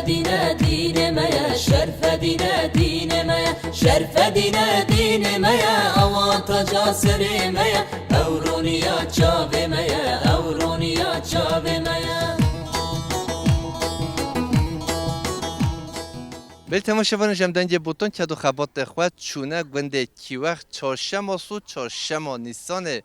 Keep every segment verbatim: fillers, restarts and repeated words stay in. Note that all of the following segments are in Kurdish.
Dîne dînê me ye, şerfe dîne dînê me ye, şerfe dîne dînê me ye, ewa taca serê me ye, ew roniya çavê me ye, ew roniya çavê me ye. Belê temaşevanên ji em dengê botan ked û xebatê xwe çûne gundê Kîwex, çarşema sor, çarşema Nîsanê.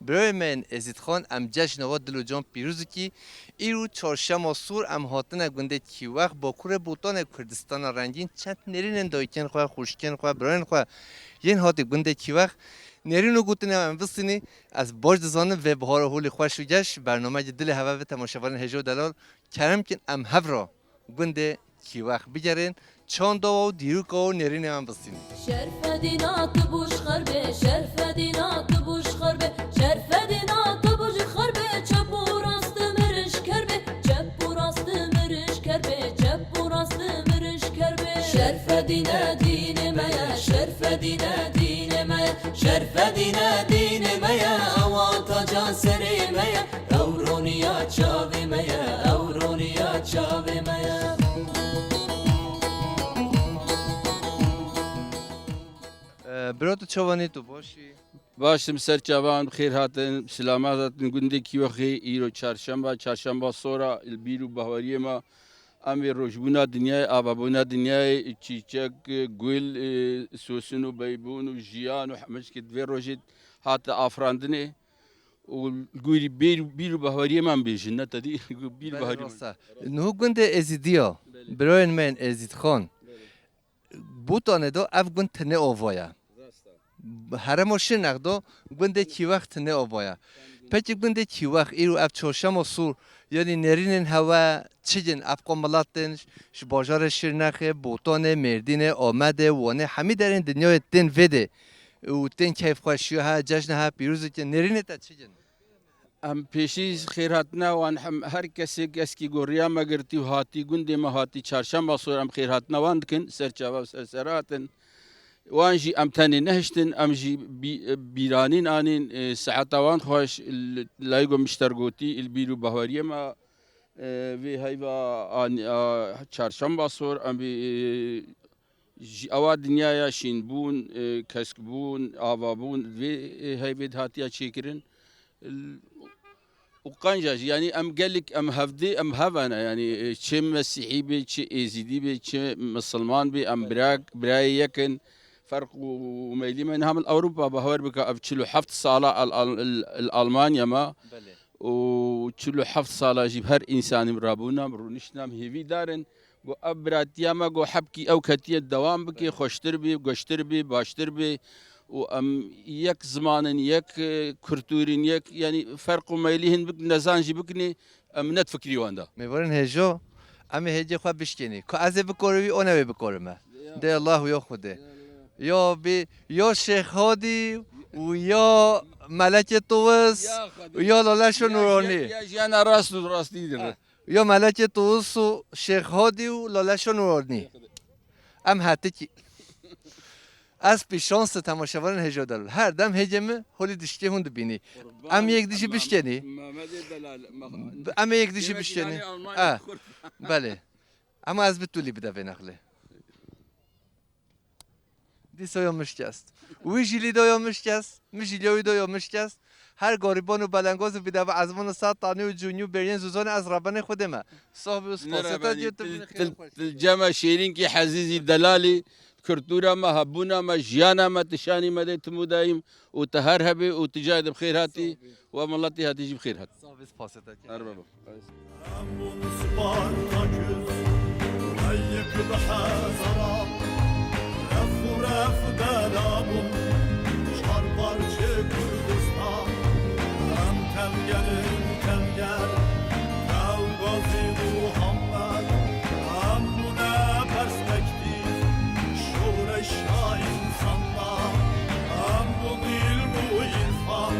Birayê me yên Êzîdxan, em cejna we dil û can pîroz dikî. Îro çarşema sor em hatine gundê Kîwex, Bakurê Botanê Kurdistana Rengîn, çend nêrînên dayikên xwe, xwişkên xwe, birayên xwe yên hatî gundê Kîwex. Nêrîn û gotinê em bistînî, ez baş dizanim vê bihara holî xweş û geş, bernameyekî dilê heve ve temaşevanên hêja û delal, kerem kin em hev re gundê Kîwex bigerên, çanda û dîroka û nêrînê em bistînin. Şerfe dîna tu bû ji xerbê, şerfe dîna tu bû ji xerbê, şerfe dîna tu bû ji xerbê, çep û rastê min ji kerbê, çep û rastê min ji kerbê, çep û rastê min ji kerbê. Şerfe dîne dînê me ye, şerfe dîne dînê me ye, şerfe dîne dînê me ye, ewa taca serê me ye. Ew roniya çavê me ye, ew roniya çavê me ye. Ee, bira tu çawanî, tu baş î? Baş im, ser çavan, bi xêr hatin, bi silamet hatin gundê Kîwexê. Îro çarşemba, çarşemba sora, li bîr û baweriyê me. Em vê rojbûna dinyayê, avabûna dinyayê, çîçek, gul, e, sosin û beybûn û jiyan û hemî şikê di vê rojê hate afirandinê. Û li gorî bîr, bîr û baweriyê me em bêjin, ne tedî bîr û Belê, baweriyê me. Rast e. Niho gundê Êzîdiya, Belê. Birayên me yên Êzîdxan, Belê. Botanê de ev gund tine ava ye. Rast e. Herêma Şirnex de gundê Kîwex tine ava ye. Pekî gundê Kîwex îro ev çarşema sor, yanî nêrînên hewe çi in? Ev qo milet tên ji bajarê Şirnexê, Botanê, Mêrdînê, Amedê, Wanê, hemî derên dinyayê tên vê dê û tên keyfxweşiya he, cejna he pîroz dikin. Nêrînê te çi in? Em pêşî xêrhatina wan hem her kesê keskî goriya me girtî û hatî gundê me hatî çarşemba sor em xêrhatina wan dikin, ser çava û ser sera hatin. Wan jî em tenê nehiştin, em jî bî-, bîranîn anîn, e, saeta wan xweş, l-, laygo mişter gotî, il bîr û baweriyê me, e, vê heyva an-, a, çarşemba sor, em bî, e, Ji ewa dinyaya şînbûn, e, keskbûn, avabûn, vê, e, heyvê de hatiya çêkirin. L-, û qenca jî, yanî em gelek, em hevdê, em hev ene, yanî, e, çi mesîhî bê, çi êzîdî bê, çi misilman bê, em bira, birayê yek in. Ferq û, û meylî me niha min Ewropa bawer bike, ev çil û heft sala el, el, el, el Almanya me. Belê. Û çil û heft sala jî her însanî rabûna, rûniştina hêvîdar in. Got, ev biratiya me, got, hebkî ew ketiye dewam bike, xweştir bê, geştir bê, baştir bê û em yek ziman in, yek, e, kultur in, yek, yanî ferq û meylî hin bik-, nezan jî bikinê, em nedifikrî wan de. Mêvarên hêjo, em ê hêcê xwe bişkênî. Ku ez ê bikore wî, wan ê wê bikore me. Ya. Dê Allah û ya Xwedê. Ya Allah. Ya bî, ya Şêx Hadî û ya Melekê Tuwis Ya Xwedê. û ya Laleşo Ya, Nûranî. ya, ya jiyana rast û rastî dire. Ha. Ya Melekê Tuwis û Şêx Hadî û Laleşo Nûranî. Em hetikî. Ez pî şans de temaşevanên hêja delal. Her dem hêcê min holî dişkê hûn dibînî. Em yek dijî bişkênî. Em ê yek dijî bişkênî. Eh, belê. Ama ez bi tu lî bide vê nexlê. Dîsa ya min şikest. Wî jî lî da ya min şikest, min jî lî wî da ya min şikest. Her garîban û belengaz û bîdeve ezman û sed tanî û cûnî û bêriyên zûzanê ez rebenê Xwedê me. Sax bî û spasê te dî û tu binî xêr xweş. Til cema şêrînkî hezîzî delalî, kultura me, hebûna me, jiyana me, tu şanî me de tim û dayîm û tu her hebê û tu cayê de bi xêr hatî. Sax bî. We miletî hatî jî bi xêr hat. Sax bî, spasê te kir. Her baba. Em bûn Spartaküs, ey yek bi hezaran, ref û ref bela bûn, çar parçe Kurdistan. Em tevger in, tevger, tew gazî Muhammed, em bûne perspektîf, şoreşa însandan. Em bûn îlm û îrfan,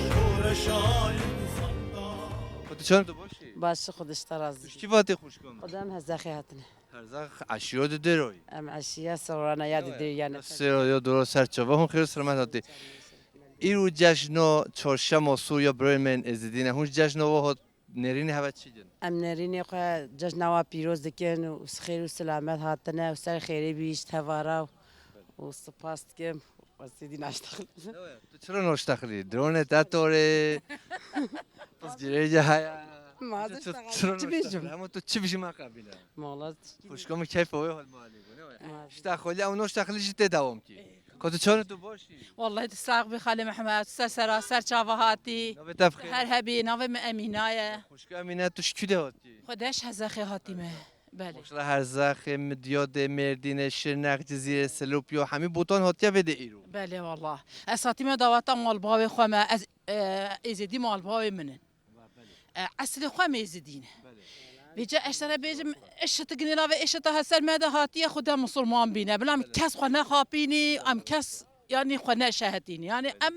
şoreşa însandan. Xwe tu çawa tu baş î? Baş, Xwedê ji te razî. Tu ji kî vatê xwişka min? Xwedê em Hezexê hatine. Herzex eşîra di dêroyî. Em eşîya Serorana ya di dêroyî yani. Sero ya doro ser çava hûn xêr û selamet hatî. Îro cejno çarşema sor ya birayên me yên Êzidî ne. Hûn ji cejno we hat Nêrînê heve çi din? Em nêrînê xwe cejna wa pîroz dikin û xêr û silamet hatine û ser xêrê bî ji tevara û spas dikim. Ez êdî naştexlim. Ne waya, tu çira naştexlî? Drone te torê. Pirs girêce haya. Ma Tu çi- çira çi bêjim? Naştexlî? Hema tu çi bijî me qebîle. Mala Xuşka min keyfa wê hol malê bû, ne waya? Ma- Ştexlî ew naştexlî jî tê dewam kî. Ka tu çawa tu baş î? Wallahî tu sax bî Xalê Mehmed, tu ser sera ser çava hatî. Navê te bi xêr? Her hebî, navê min Emîna ye. Xwişka Emîne, tu ji kû de hatî? Xwe de ji Hezexê hatî me. Belê. Maşallah, Hezexê, Midyadê, Mêrdînê, Şirnex, Cizîrê, Silopyo, hemî botan hatiye vê de îro. Belê wallah. Ez hatîme daweta malbavê xwe me. Ez, e, Êzidî malbavê min in. E, eslê xwe em Êzidî ne. Vêca ez te re bêjim, îşit ginêra ve îşit ha ser me de hatiye xwe de musulman bîne. Bila em kes xwe nexapînî, em kes, yanî xwe neşehetînî. Yanî em,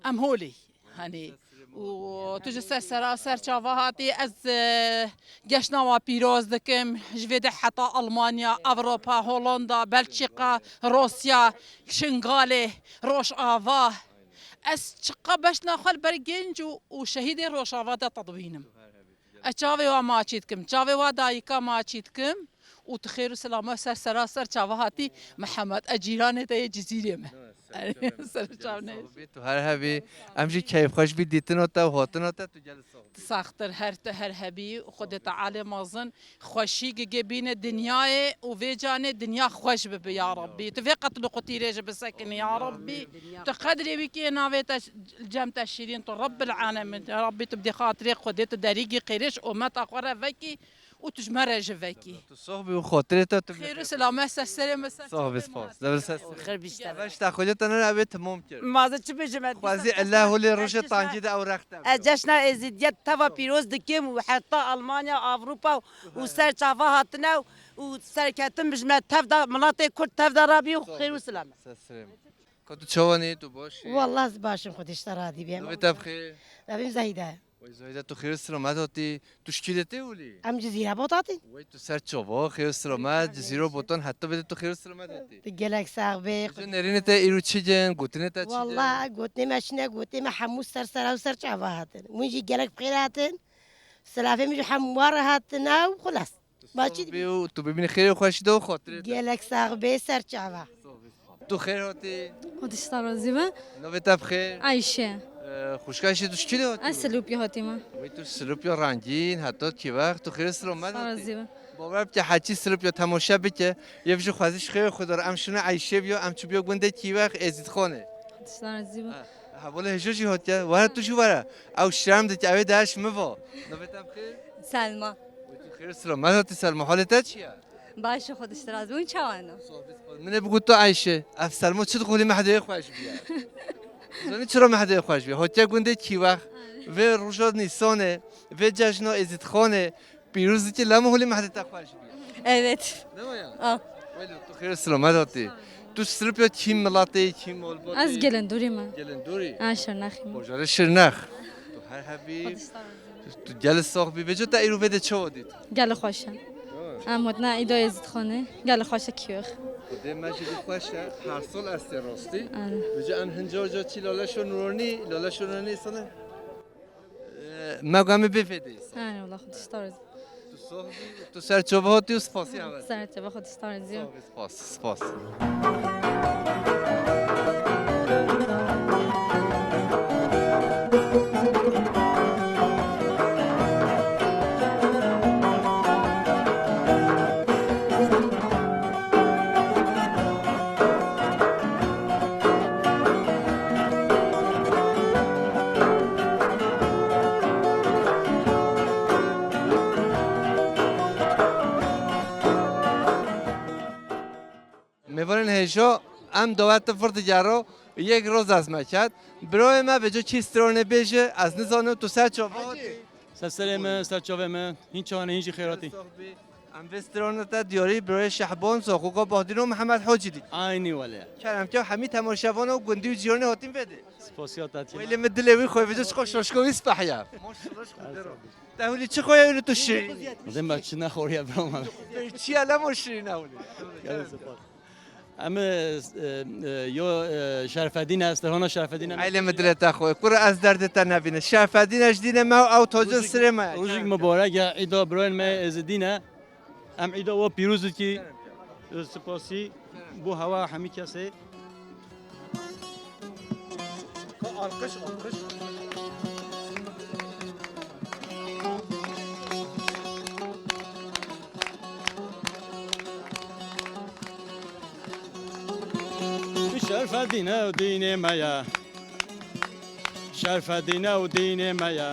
em holê. Hani, û tu ji ser sera ser çava hatî, ez, e, cejna wa pîroz dikim. Ji vê de heta Almanya, Ewropa, Holanda, Belçika, Rûsya, Şingalê, Rojava. Ez çiqa beşna xwe li ber genc û, û şehîdê Rojava de tedwînim. Ez çavê wa maçî dikim, çavê wa dayika maçî dikim û tu xêr û silamet ser sera ser çava hatî Mihemed. Ez cîranê te yê Cizîrê me. Ser çav ne. Tu her hebî. Em jî keyfxweş bî dîtina te û hatina te, tu gelî sax bî. Tu saxtir, her tu her hebî, Xwedê Tealê mezin xweşî gigê bîne dinyayê û vê canê dinya xweş bibe ya Rabbî. Tu vê qetil û qutîrê jî bisekinî ya Rabbî. Tu qedrê wî kê navê te cem te şîrîn tu Rabbil Alemin. Ya Rabbî tu bi xatirê Xwedê tu derîgî qêrê ji ummeta xwe re vekî û tu ji me re jî vekî. Tu sox bî û xatirê te tu Xêr û silamet ser serê me ser. Sox bî, spas. Devir ser. Xêr bî ji te. Beş daxilê te ne ev ê temam kir. Ma ez çi bêjim ez Xwezî dîsa ella holê ez rojê cejna, tancî de ew rex te. Ez cejna Êzidiyet teva pîroz dikim û heta Almanya, Avrupa û ser çava hatine û serketin bijme tev da milatê Kurd tev da rabî û xêr û silamet. Ser serê me. Ka tu çawa nî, tu baş î? Wallah ez baş im, Xwedê ji te razî be. Navê te bi xêr? Navê min Zehîde. Wey Zehîde, tu xêr û silamet hatî. Tu ji kî de tê holî? Em Cizîre Bot hatin. Wey tu ser çava, xêr û silamet, Cizîro Botan, heta vê de tu xêr û silamet hatî. Tu gelek sax bî. Tu nêrînê te îro çi din, gotinê te çi din? Wallah gotinê me çi ne, gotinê me hemû ser sera û ser çava hatin. Wîn jî gelek bi xêr hatin. Silavê min jî hemû wan re hatine û xilas. Tu sax bî û tu bimînî xêr û xweşî de û xatirê te. Gelek sax bê, ser çava. Tu xêr hatî. Xwedê ji te razî be. Navê te bi xêr? Ayşe. Ee, xwişka Ayşe, tu ji kî de hatî? Ez Silopya hatîme. Wey tu Silopya rengîn, heta kî wext, tu xêr û silamet hatî. Razî be. Bawer bike, heçî Silopya temaşe bike. Yê bi jî xwezî ji xêr xwe dor. Em şûne Ayşe biyo, em çûbiyo gundê kî wext, Êzîdxanê. Xwedê ji te razî be. Ha. Hevalê hêja jî hatiye. Were tu jî were. Ew şerm dike, ew ê der ji min va. Navê te bi xêr? Selma. Wê tu xêr û silamet hatî Selma. Halê te çi ye? Baş e, Xwedê ji te razî. Hûn çawa ne? Min ê bigot tu Ayşe. Ev Selma çi dixwî, Mehdê xweş bîye. Zanî çira Mehdê xweş bîye? Hatiye gundê Kîwex. Vê roja Nîsanê, vê cejna Êzîdxanê. Pîroz dikî, lema holê Mehdê te xweş bî. Evet. Ne waya? Ah. Welo, tu xêr û silamet hatî. Tu Silopya kî miletê, kî malbatê? Ez Gelendorî me. Gelendorî? Ha, Şirnexî me. Bajarê Şirnex. Tu her hebî. Tu gelî sax bî. Vêca te îro vê de çawa dît? Gelî xweş e. Em hotine îda Êzîdxanê. Gelî xweş e kî wext. Xwedê me jî dî xweş e. Her sal estê rastî. Aynen. Vêca em hinca ca çî lale şo nuranî, lale şo nuranî sana. Ee, me gam ê bê vê de. Aynen, wala Xwedê ji te razî. Tu sox bî, tu ser çava hatî û spasî hewe. Ser çava Xwedê ji te razî. Sox bî, spas, spas. Mêvanên hêja, em dawetin vir digero, yek roz ez me ket. Birayê me vêca kî stranê bêje, ez nizanim tu ser çava hatî. Ser serê me, ser çavê me, hîn çawa ne, hîn jî xêr hatî. Em vê strana te diyarî birayê Şehban, Zaxoka Bahdîn û Mihemed Hacî dît. Aynî wele. Kerem ke hemî temaşevana gundî û cîranê hatin vê de. Spasiya te tîne. Wele min dilê wî xwe vêca çiqa şaşka wî spehiya. Maşallah, ji xwe dero. Te hûlî çi xwe ye, hûlî tu şirîn? Dê me çi nexoriye bira me. Çi ye lema şirîn e hûlî? Gelek spas. Em, e, e, yo, e, Şerfedîn e, Sterhona Şerfedîn e. Eylê min dilê te xwe. Kur ez derdê te nebîne. Şerfedîn e ji dînê me û ew tocê sirê me ye. Rojik mubarek ya îda birayên me Êzidî ne. Em îda we pîroz dikî. Spasî bo hewa hemî kesê. Alkış, alkış. Şerfedîne û dînê me ye. Şerfedîne û dînê me ye.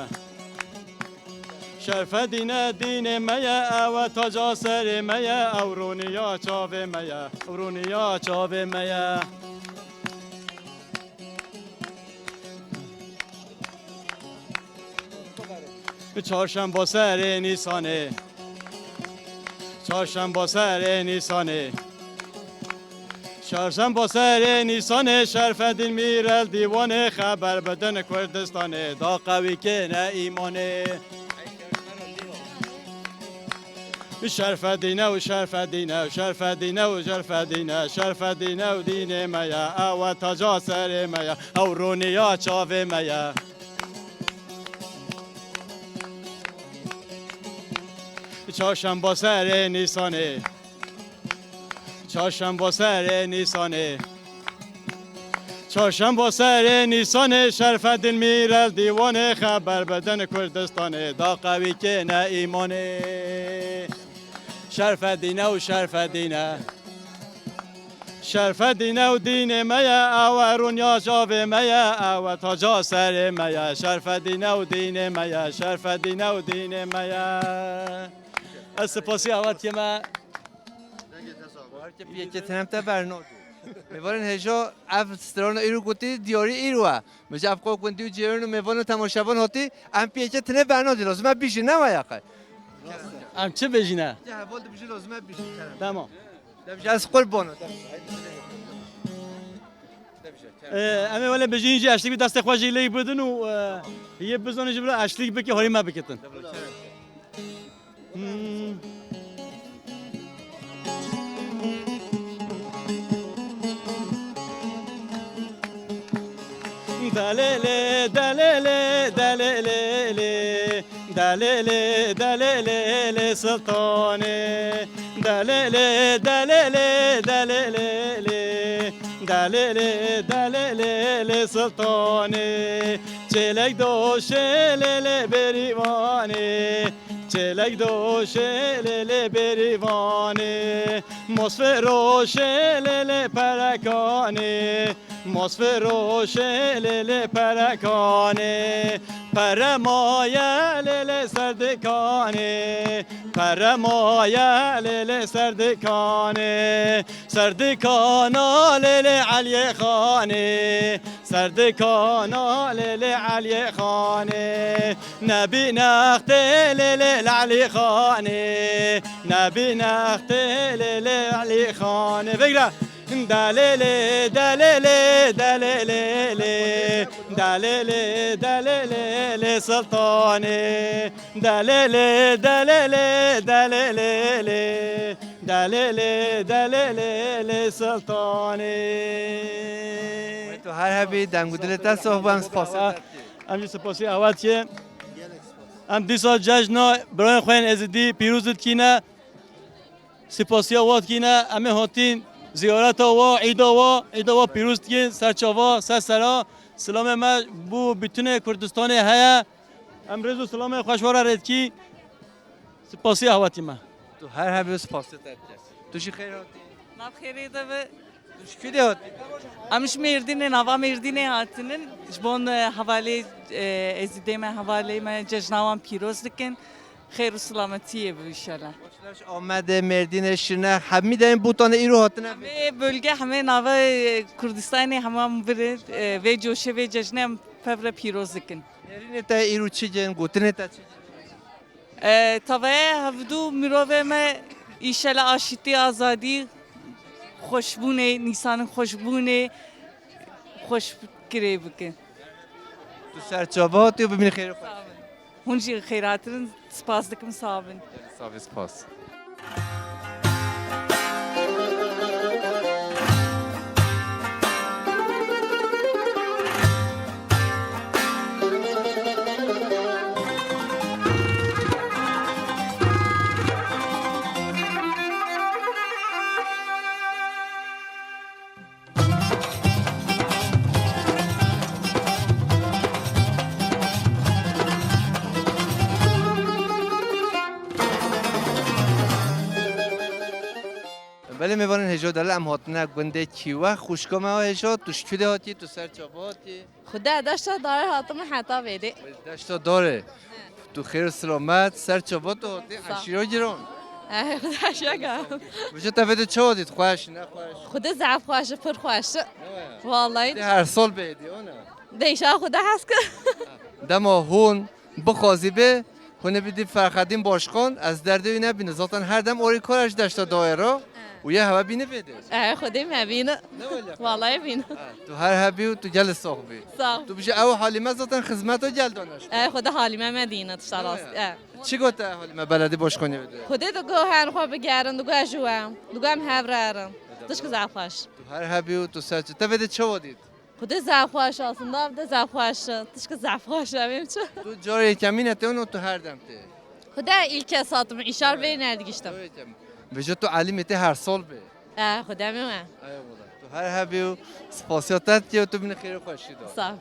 Şerfedîne dînê me ye, ew e taca serê me ye, ew rûniya çavê me ye, ew rûniya çavê me ye. Çarşemba serê Nîsanê. Çarşemba serê Nîsanê. Çarşemba serê Nîsanê, Şerfedîn Mîrel dîwanê, xeber bidin Kurdistanê, da qewî kêne îmanê. Şerfedîne û Şerfedîne û Şerfedîne û Şerfedîne, Şerfedîne û dînê me ye, ew e taca serê me ye, ew rûniya çavê me ye. Çarşemba serê Nîsanê. Çarşemba serê Nîsanê. Çarşemba serê Nîsanê, Şerfedîn Mîrel dîwanê, xeber bidin Kurdistanê, da qewî kêne îmanê. Şerfedîne û Şerfedîne. Şerfedîne û dînê me ye, ew e rûnya çavê me ye, ew e taca serê me ye. Şerfedîne û dînê me ye, Şerfedîne û dînê me ye. Ez spasî awetiyê me. Piyekê tinem te bernodî. Mêvanên hêja ev strana îro gotî, diyarî îro e. Min ji ev qo gundî û cêrên û mêvan û temaşevan hatî, em piyekê tine bernodî, lazim e bijî, ne waya qey. Em çi bêjîne? Ti heval dibijî, lazim e bijî. Tamam. Debijî ez qurban. Debijî. Debijî. Ee, em ê wele bijîn jî eşlik bi destê xwe jî lê bidin û, e, yê bizanî ji bila eşlik bike, holî me bikitin. Hmm. Delele, delele, delele, le. Delele, delele, le sultanê. Delele, delele, delele, le. Delele, delele, le sultanê. Çêlek doşê lê lê berîvanê. Çêlek doşê lê lê berîvanê. Mosfê roşê lê lê perekanê. Mosfê roşê lê lê perekanê. Pere maye lê lê serdikanê. Pere maye lê lê serdikanê. Serdikana lê lê Eliyê Xanê. Serdikana lê lê Eliyê Xanê. Nebî nextê lê lê Elî Xanê. Nebî nextê lê lê Elî Xanê. Vegre. Delê lê, delê lê, delê lê lê. Delê lê, delê lê, lê sultanê. Delê lê, delê lê, delê lê lê. Delê lê, delê lê, lê sultanê. Tu her hebî, deng û dilê te soh bû, em spasê te dikî. Em jî spasî awa dikê. Em dîsa cejna birayên xwe yên Êzidî pîroz dikîne. Spasiya wa dikîne. Em ê hatîn ziyareta wa, îda wa, îda wa pîroz dikîn. Ser çava, ser sera. Silamê me bo bütünê Kurdistanê heye. Em rêz û silamê xwe ji we re rê dikî. Spasî awa dikî me. Tu her hebî, spasê te dike. Tu jî xêr hatî. Nav xêrê de be. Tu ji kû de hatî? Em ji Mêrdînê, nava Mêrdînê hatinin. Ji bon, e, hevalê, e, Êzidê me, hevalê me cejna wan pîroz dikin. Xêr û selametiyê bi înşallah. Ji Amedê, Mêrdînê, Şirnex, hemî derên Botanê îro hatine. Hemê bölge, hemê nava, e, Kurdistanê hemam birin, e, vê coşê, vê cejnê em pevre pîroz dikin. Nêrînê te îro çi cin, gotinê te çi cin? E, tavaya hevdû mirovê me, înşallah aşitî, azadî, xweşbûnê, nîsanên xweşbûnê xweş kirê bikin. Tu ser çava hatî û bimînî xêr û xweş. Sağ bin. Hûn jî xêr hatin, spas dikim, sağ bin. Sağ bin, spas. Belê mêvanên hêja, dela em hatine gundê Kîwex, xwişka me hêja, tu ji kû de hatî, tu ser çava hatî? Xwedê deşta darê hatime heta vêdê. Deşta darê. Tu xêr û silamet, ser çava tu hatî, Sağ ol. Eşîra giran. Eh, Xwedê eşîra giran. Vêca te vêdê çawa dît, xweş, nexweş? Xwedê zehf xweş, pir xweş. Wallahî. Te her sal bêdî, ona? De înşallah Xwedê hez kir. Dema hûn bixwazî bê, hûn ê bidî Ferxedîn Başkan, ez derdê wî nebînim. Zaten her dem orî kar ji deşta dayê re û yê hewe bînî vêdê. Eh, Xwedê me bîne. Ne wele? Wallahî bîne. Ha, tu her hebî û tu gelê sax bî. Sağ ol. Tu bijî ew Halîme zaten xizmeta gel dane ji xwe. Eh, Xwedê Halîme me dîne, tişta rast. Eh. Çi got te Halîme beledî başkanê vêdê? Xwedê digo her xwe bigerin, digo ez ji we, digo em hev re erin. Tişk zehf xweş. Tu her hebî û tu ser çi. Te vêdê çawa dît? Xwedê zehf xweş, aslında de zehf xweş. Tişk zehf xweş, em çi? Tu cara yekemîn e tê û tu her dem tê? Xwedê îlk kes hatim, îşar vê nerdigiştim. Vêca tu Elîmê tê her sal bê. Eh, Xwedê me me. Eyvallah. Tu her hebî û spasiya te dike û tu bînî xêr û xweşî de. Sağ ol.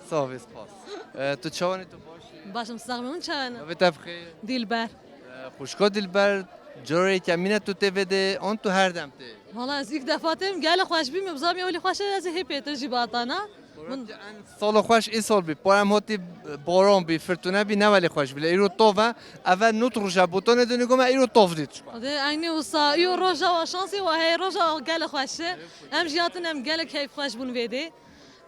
Sağ ol, spas. E, tu çawanî, tu baş î? Başım sağ olun, çawanî? Navê te bi xêr? Dilber. E, xwişka Dilber, cara yekemîn e tu tê vêdê, an tu her dem tê? Valla ez ilk defa têm, gelê xweş bî, me bizam ewlî xweş e, ez hê pêtir jî batana. Min en sala xweş îsal bî. Para em hatî, baran bî, firtûne bî, ne welê xweş bî. Lê îro tov e. Eve nût roj e, botanê de nîgo me îro tov dît. Hadi aynı wisa, îro roja wa şansê wa heye, roja gelê xweş e. Em jî hatin, em gelek keyf xweş bûn vêdê.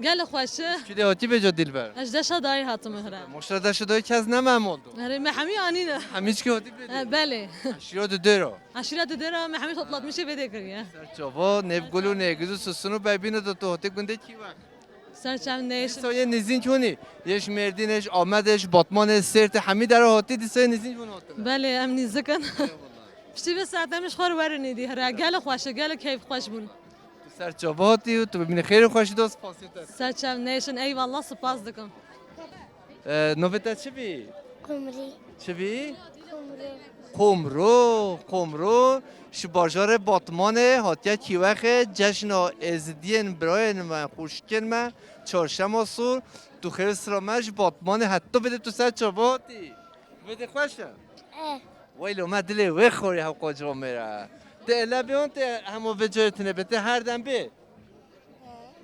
Gelek xweş e. Kî de hatî vêca Dilber? Ez deşa dayî hatim hire. Moşra deşa dayî kes ne me hem oldu. Erê me hemî anîne. Hemî çi hatî vêdê? E, belê. Şîra de dêra. Aşîra de dêra me hemî toplatmışê vêdê kiriye. Ser çava, nêv gul û nêgiz û susun û beybîne de tu hatî gundê Kîwex. Ser çav nêşin. Dîsa yê nêzîn çûnî? Yê ji Mêrdînê, ji Amedê, ji Batmanê, Sêrtê, hemî dera hatî, dîsa yê nêzîn çûn hatine? Belê, em nêzik in. Eyvallah. Piştî vê saetê min ji xwe re werin êdî here. Gelek xweş e, gelek keyf xweş bûn. Tu ser çava hatî û tu bimînî xêr û xweşî de spasiyê te. Ser çav nêşin, eyvallah, spas dikim. E, navê te çi bî? Qumrî. Çi bî? Qumru. Qumru, Qumru. Ji bajarê Batmanê hatiye Kîwexê, cejna êzidiyên birayên me, xwişkên me, çarşema sor. Tu xêr sira me ji Batmanê heta vêdê tu ser çava hatî. Vêdê xweş e? Eh. Weylo me dilê wê xorî hewqa ciwa mêra. Te ele bê an te hemo vê carê tine bê, te her dem bê.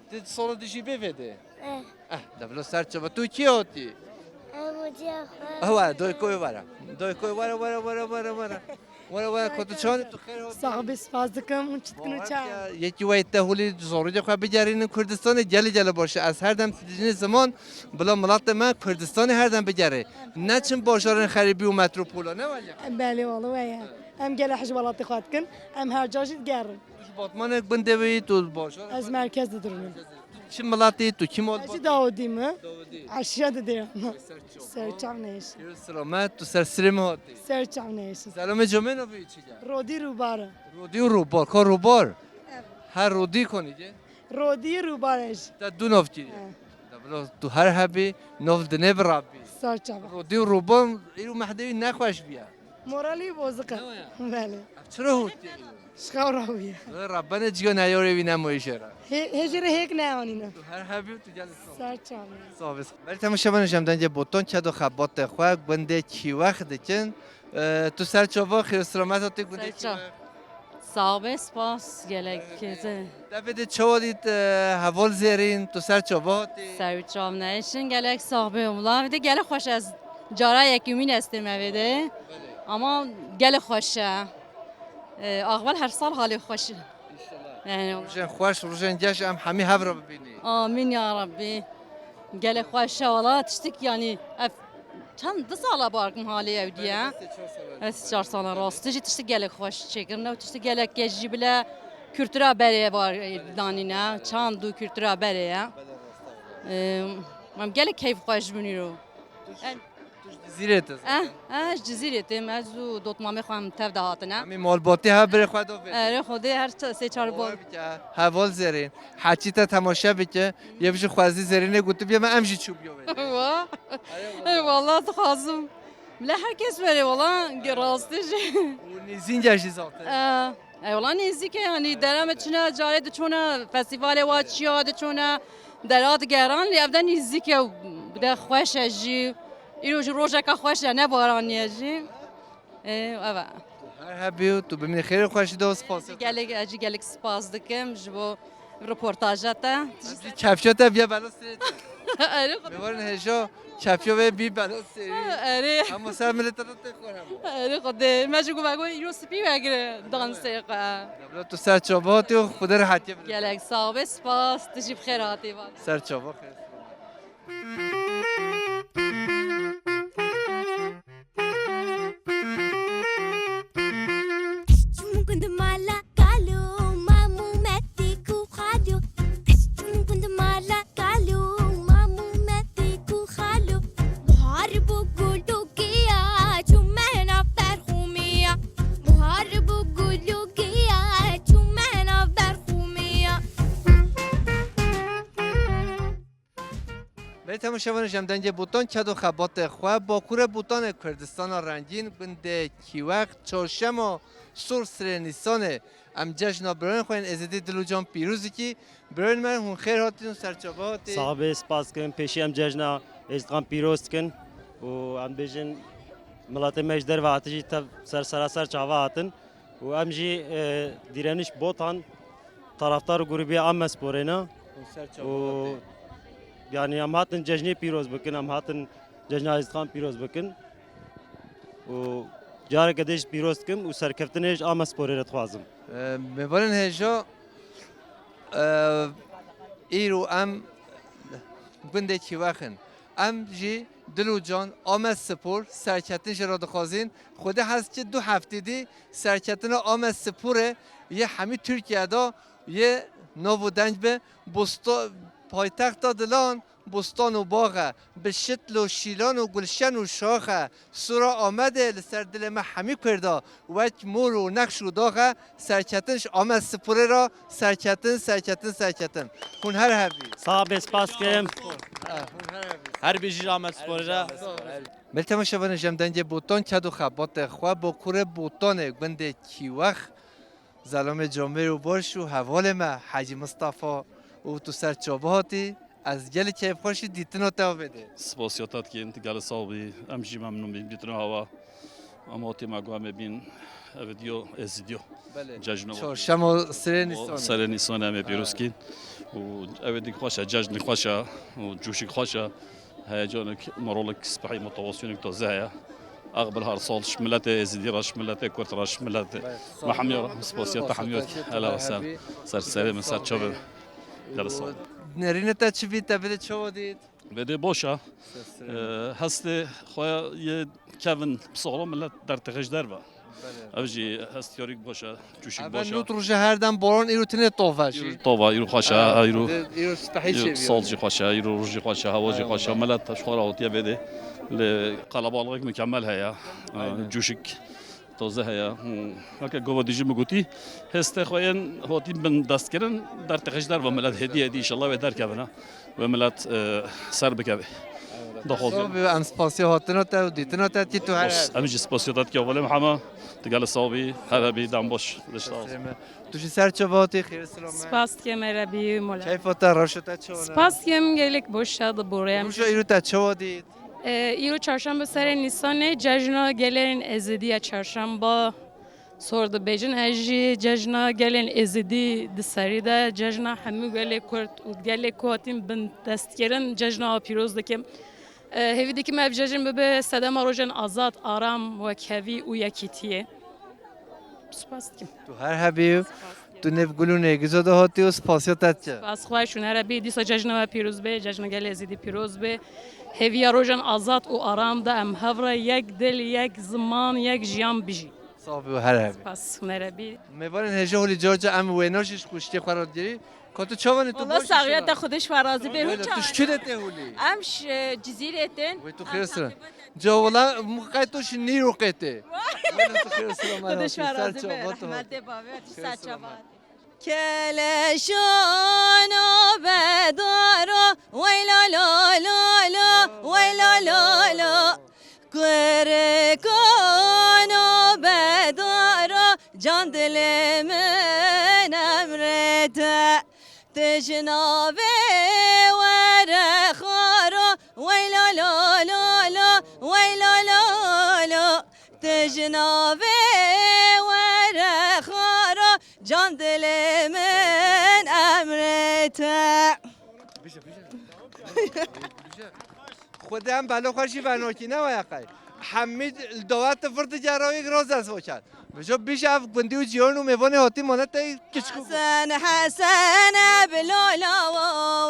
Ti solo dijî bê vêdê? Eh. Eh, de bila ser çava. Tu kî hatî? Em hocîya xwe. Ewa, doy koy were. Doy koy were, were, were, were, were. Were, were, ko tu çawanî, tu xêr hatî. Sax bî, spas dikim. Hûn çi dikin û çawa? Yekî wayî te holî zorî de xwe bigerînin Kurdistanê, gelî gelî baş e. Ez her dem dibînim ziman bila miletê me Kurdistanê her dem bigerê. Ne çin bajarên xerîbî û metropola, ne wele? Belê, wele weye. Em gelek hej welatê xwe dikin. Em her ca jî digerin. Tu ji Batmanê gundê wê yî, tu bajar? Ez merkez de dirunim. Çi miletî, tu kî malbat? Ez jî Dawidî me. Dawidî. Eşîra de dêra me. Ser çava. Ser çav neyşin. Xêr selamet, tu ser sirê me hatî. Ser çav neyşin. Selamê camê navê çi ye? Rodî Rûbar. Rodî û Rûbar, ka Rûbar? Evet. Her Rodî konî ye? Rodî Rûbar e jî. Te du nav kiriye. Evet. De bila tu her hebî, nav dinê bi Rabbî. Ser çava. Rodî û Rûbar, îro mehdewî nexweş bûye. Moralî bozuk e. Ne waya? Belê. Ev çira hûtî? Ji xew re bûye. Wê Rebbenê ciya neyarê wî nemayî jê re. Hê-, hê jê re hêk neanîne. Tu her hebî û tu gelî sağ. Ser çavê. Sağ bî. Belê temaşevanê, ji em dengê botan ked û xebatê xwe gundê Kîwex dikin. E, tu ser çava, xêr û selamet hatî gundê Kîwex. Sağ be, spas gelek. Te vê de çawa dît, e, heval zêrîn, tu ser çava hatî? Ser çav neyşin, gelek sax be. Wala vê de gelek xweş, ez cara yekîmîn ez têm vê de. Ama gelek xweş e. E, axval her sal halê xweş e. İnşallah. Yani, rojên xweş, rojên geş em hemî hev re bibînî. Amîn ya Rabbî. Gelek xweş e wala, tiştik yani ev çend du sala barkim halê ew diye. Belê, sê çar sala. Ez çar sala rastî jî tiştik gelek xweş çêkirine û tiştik gelek geş jî bile kultura berê var, e, danîne. Çand û kultura berê ye. Em, em gelek keyf xweş bûn îro. Tu ji Cizîrê te zaten? Eh, eh, ji Cizîrê têm, ez û dotmamê xwe em tev de hatine. Em ê malbatî hev birê xwe da vê. Erê, Xwedê her çe-, sê çar bol. Bawer bike, heval zêrîn. Heçî te temaşe bike, yê bijî xwezî zêrînê gotibiye me, em jî çûbiyo vê. Wa. Erê, wala. Ey, wala dixwazim. Bila her kes were, wala, ge-, rastî jî. Û nêzîn ge jî zaten. Eh. Ey, wala nêzîk e, yanî dera me çine, carê diçûne festîvalê wa çiya diçûne, dera digeran, lê ev de nêzîk e, bi de xweş e jî. Îro jî rojeka xweş e, ne baranî ye jî. Ê, ev e. Her hebî û tu bimînî xêr û xweşî de û spas. Gelek, ez jî gelek spas dikim ji bo reportaja te. Çefçe te biye bela sirê te. Erê xwe. Mêvanên hêja çefçe ve bî bela sirê. Erê. Hema ser milê te de tê xwe hema. Erê xwe de. Me ji ku vego îro spî vegire dansê xwe. Bila tu ser çava hatî û Xwedê rehetiyê bide. Gelek sağ be, spas. Tu jî bi xêr hatî van. Ser çava xêr. Çûm gund mala kalo, mamû metik û xalo. Çûm gund mala kalo, mamû metik û xalo. Buhar bû gul û giya, çûme nav berxûmiya. Buhar bû gul û giya, çûme nav berxûmiya. Belê temaşevanê ji em dengê Botan ked û xebatê xwe, Bakurê Botanê Kurdistana Rengîn, gundê Kîwex, çarşema sor sirê Nîsanê. Em cejna birayên xwe yên Êzidî dil û can pîroz dikî. Birayên me hûn xêr hatin û serçava hatî. Sax bê, spas dikim. Pêşî em cejna Êzidxan pîroz dikin û em bêjin miletê me ji derve hate jî tev ser sera ser çava hatin. Û em jî e, Dîreniş Botan taraftar û grûbê Amesporê ne. Û yanî em hatin cejnê pîroz bikin, em hatin cejna Êzidxan pîroz bikin. Û careke dê jî pîroz dikim û serkeftinê ji Amesporê re dixwazim. E, Mêvanên hêja, e, îro em gundê Kîwex in. Em jî dil û can Amedspor serketin jê re dixwazin. Xwedê hez ki du heftê dî serketina Amedsporê yê hemî Tirkiye de yê nav û deng be. Bosta-, paytexta dilan bostan û bax e. Bi şitl û şîlan û gulşen û şax e. Sura Amedê li ser dilê me hemî Kurda wek mor û nexş û dax e. Serketin ji Amedsporê re, serketin, serketin, serketin. Hûn her hebî. Sax be, spas dikim. Her bijî ji Amedsporê re. Belê temaşevanê ji em dengê Botan ked û xebatê xwe, Bakurê Botanê gundê Kîwex, zelamê camêr û baş û hevalê me Hecî Mistefa û tu ser çava hatî. Ez gelî keyfxweş î dîtina te avêdê. Spasiya te dikin, tu gelî sax bî. Em jî memnûn bîn dîtina hewa. Em hatî me got em ê bîn ev diyo Êzidiyo. Belê. Cejno. Çarşema serê Nîsanê. Serê Nîsanê em ê pîroz kîn. Û ev ê dik xweş e, cejnik xweş e û cûşik xweş e. Heyecanek, morolik, spehî motivasyonek taze heye. Aqbil her sal ji miletê Êzidî re, ji miletê Kurd re, ji miletê me hemiya re spasiya te hemiya dike. Hela we ser, ser serê min, ser çavê min. Gelî sax. Nerînê te çi bî, te vêdê çawa dît? Vêdê baş e. Ee, hestê xwe yê kevin bi sala milet dertixê ji derve. Ev jî hestiyarîk baş e, cûşîk baş e. Nût roj e, her dem baran, îro tenê tov e jî. Îro tov e, îro xweş e, ha, îro. Îro spehî çêbî. Sal jî xweş e, îro roj jî xweş e, hewa jî xweş e. Milet ji xwe re hatiye vêdê. Lê qelebalixek mukemmel heye. Cûşik. Taze heye. Weke gava dijî min gotî, hêstê xwe yên hatî bin destkirin, dertê xwe ji derve milet hêdî hêdî înşallah wê derkevine. Wê milet e, ser bikeve. Daxwazim. Em spasiya hatina te û dîtina te dikî tu her. Em jî spasiya te dike Welê Mihemed. Tu gelî sax bî, her hebî, dem baş. Dişta. Tu jî ser çava hatî, xêr silam. Spas dikim, Erebî mola. Keyfa te, rewşa te çawa ne? Spas dikim, gelek baş e, diborê em. Roja îro te çawa dît? Îro çarşembe serê Nîsanê cejna gelên Êzidî ye, çarşemba sor dibêjin. Ez jî cejna gelên Êzidî di serî de, cejna hemû gelê Kurd û gelê ku hatîn bin destkirin, cejna we pîroz dikim. Hêvî dikim ev cejn bibe sedema rojên azad, aram, wekhevî û yekîtiyê. Spas dikim. Tu her hebî. Tu nêv gul û nêgiza de hatî û spasiya te diçe. Spas xweş û nerebî. Dîsa cejna we pîroz be, cejna gelê Êzidî pîroz be. Hêviya rojan azad û aram de em hev re yek dil, yek ziman, yek jiyan bijî. Sax bî û her hebî. Spas û nerebî. Mêvanên hêja holî car car em wêna jî ji xwişkê xwe re digirî. Ka tu çawan î, tu baş î? Wala saxiya te, Xwedê ji we razî be. Hûn çawan î? Tu ji çi de tê holî? Em ji Cizîrê tên. Wê tu xêr silam. Ca wela qey tu ji Nîro qê tê. Wela tu xêr silam. Xwedê ji we razî be. Rehmetê bavê, tu ser çava. Keleşano bedaro, wey lo lo lo lo, wey lo lo lo. Kurkano bedaro, can dilê min emrê te. Tu ji navê were xaro, wey lo lo lo lo, wey lo lo lo. Tu ji navê Can dilê min emrê te. Bije, bije. Bije. Xwedê em belo xwe jî venokî ne waya qey. Hemî li dawet vir digera wî roz ez voker. Bijo bije ev gundî û cîyon û mêvanê hatî mane te kiçik û Hesen, Hesen, eb lolo,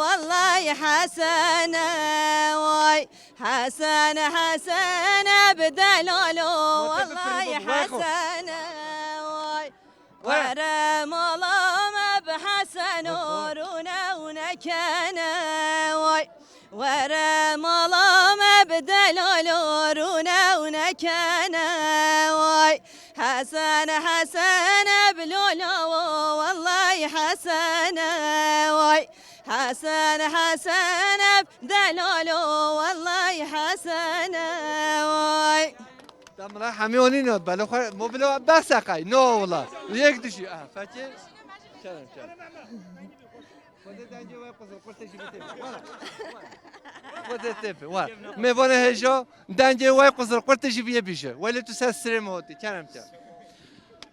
vallahi Hesen, vay. Hesen, Hesen, eb delolo, Mate bi vallahi firî bû, vay xwe. Hesen, vay. Were mala me bi Heseno rûne û nekene way. Were mala me bi delalo rûne û nekene way. Hesen, Hesen, bi lolo, wallahî Hesen way. Hesen, Hesen, bi delalo, wallahî Hesen way. Tamam, hemî onî ne, belo xwe, mo bilo behsa qay, no wala. Yek dişî, ah, fakir. Kerem, kerem. Xwedê dengê we quzur qurtê jî bitê. Xwedê tê pê, wa. Mêvanê hêja, dengê we quzur qurtê jî biyê bîje. Welê tu ser sirê mi hotî, kerem, kerem.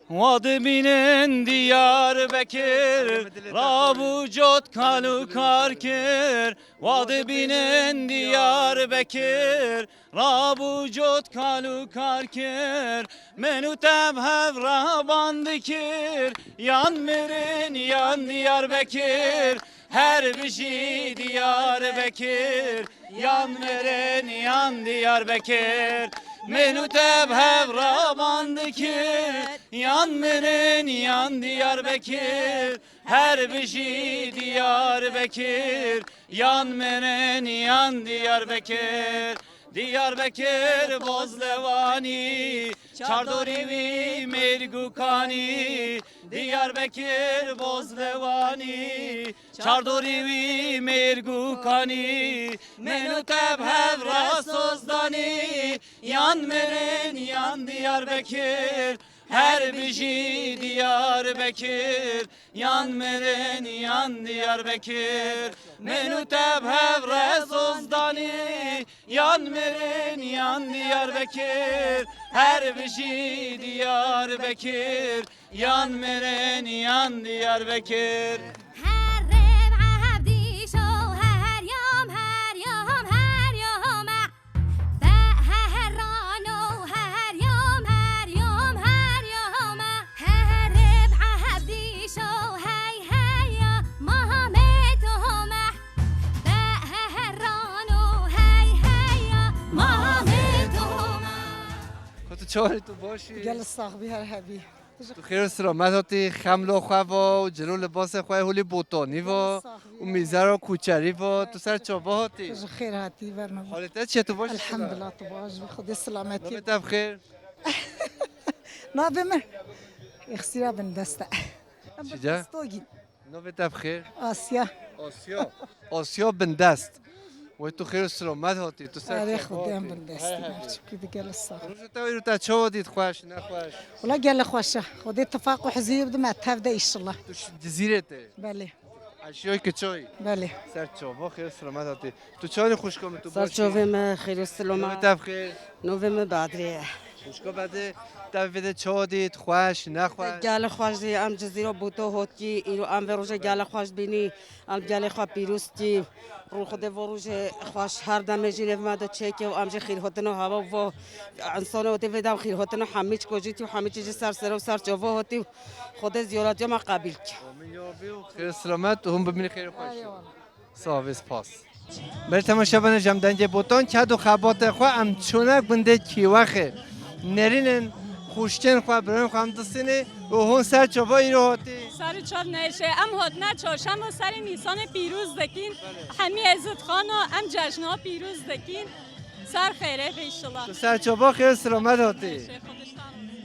Wa dibînin Diyarbekir, rab û cot kal û kar kir. Wa dibînin Diyarbekir, rab û cot kal û kar kir. Min û te bi hev reban dikir, yan mirin, yan Diyarbekir. Her bijî Diyarbekir, yan mirin, yan Diyarbekir. Min û te bi hev reban dikir, yan mirin, yan Diyarbekir. Her bijî Diyarbekir, yan mirin, yan Diyarbekir. Diyarbekir bozlewanî, çardorî wî mêrg û kanî. Diyarbekir bozlewanî, çardorî wî mêrg û kanî. Min û te bi hev re soz danî, yan mirin, yan Diyarbekir. Her bijî Diyarbekir, yan mirin, yan Diyarbekir. Min û te bi hev re soz danî, yan mirin, yan Diyarbekir. Her bijî Diyarbekir, yan mirin, yan Diyarbekir. Her rêb evdîşo, her yom, her yom, her yom e. Be herano, her yom, her yom, her yom e. Her rêb evdîşo, hey, hey ya, mahamê tome. Be herano, hey, hey ya, mahamê tome. Xwe tu çawa tu baş î? Gel sax bî, her hebî. Tu xêr û selamet hatî, xemlo xwe va û cil û libasê xwe holî botanî va û mîzera kuçerî va, tu ser çava hatî? Tu ji xêr hatî, bername. Halê te çi ye, tu baş î? Elhamdulillah, tu baş bî, Xwedê selametî. Navê te bi xêr? Navê min Exîra Bindest e. Em Çi de? Bindestogîn. Navê te bi xêr? Asya. Asya. Asya Bindest. Wey tu xêr û silamet hatî. Tu ser Erê çava Xwedê em hatî. Bindest. Her hebî. Çikî di gele sax. Roja te îro te çawa dît, xweş, nexweş? Wala gele xweş e. Xwedê tifaq û hizî bide me tev de înşallah. Tu ji Cizîrê te? Belê. Eşiyoy Kiçoy? Belê. Ser çava, xêr û silamet hatî. Tu çawa dî xwişka min, tu baş î? Ser çavê me, xêr û silamet. Navê te bi xêr? Navê me Badrê ye. Xwişka Badrê, te vê de çawa dît, xweş, nexweş? Gele xweş dî, em Cizîra Bûto hot kî, îro em vê roje gele xweş bînî, em gelê xwe pîroz kî. Rû Xwedê vo rojê xweş her demê jî nêv me de çêke û em jî xîrhotina hava û vo insana hotî vê dem xîrhotina hemî çiko jî tî û hemî çî jî ser sere û ser çava hotî û Xwedê ziyaretiya me qebîl kî. Amîn ya Rabbî û xêr û silamet û hûn bimînî xêr û xweş. Eyvallah. Sağ ol, spas. Belê temaşevanê, ji em dengê Botan ked û xebatê xwe em çûne gundê Kîwexê. Nerînên xwişkên xwe, birayên xwe em distînê û hûn ser çava îro hatî? Serê çav neşe, em hatine çarşema serê Nîsanê pîroz dikîn. Hemî Ezîdxana em cejna pîroz dikîn. Ser xêrê be înşallah. Tu ser çava xêr û silamet hatî. Neşe, Xwedê ji te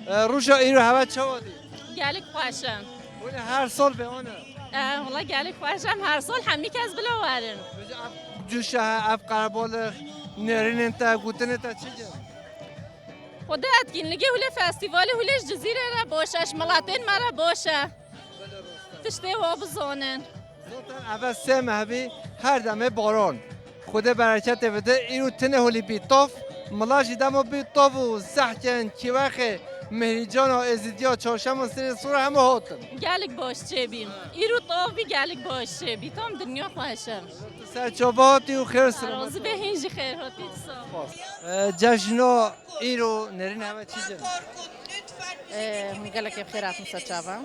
razî. E, roja îro hewa çawa dî? Gelek xweş e. Wele her sal be wan e? E, wala gelek xweş em her sal hemî kes bila werin. Peki ev cuşa, ev qerebalix, nerînên te, gotinê te çi ye? Xwedê etkinligê hûlê festîvalê hûlê ji Cizîrê re baş e, ji miletên me re baş e. Tiştê wa bizanin. Zaten ev e sê meh bî, her demê baran. Xwedê bereketê bide, îro tine holî bî tav, mila jî dema bî tav û zehkên Kîwexê Mehrîcana, Êzidiya, Çarşema Serê Sor hemû hatin. Gelek baş çêbî. Îro tav bî gelek baş çêbî. Tam dinya xweş e. Tu ser çava hatî û xêr selamet. Razî be, hîn jî xêr hatî, sağ ol. E, cejna îro nêrîn heve çi cin? Hûn gelekê bi xêr hatin ser çava.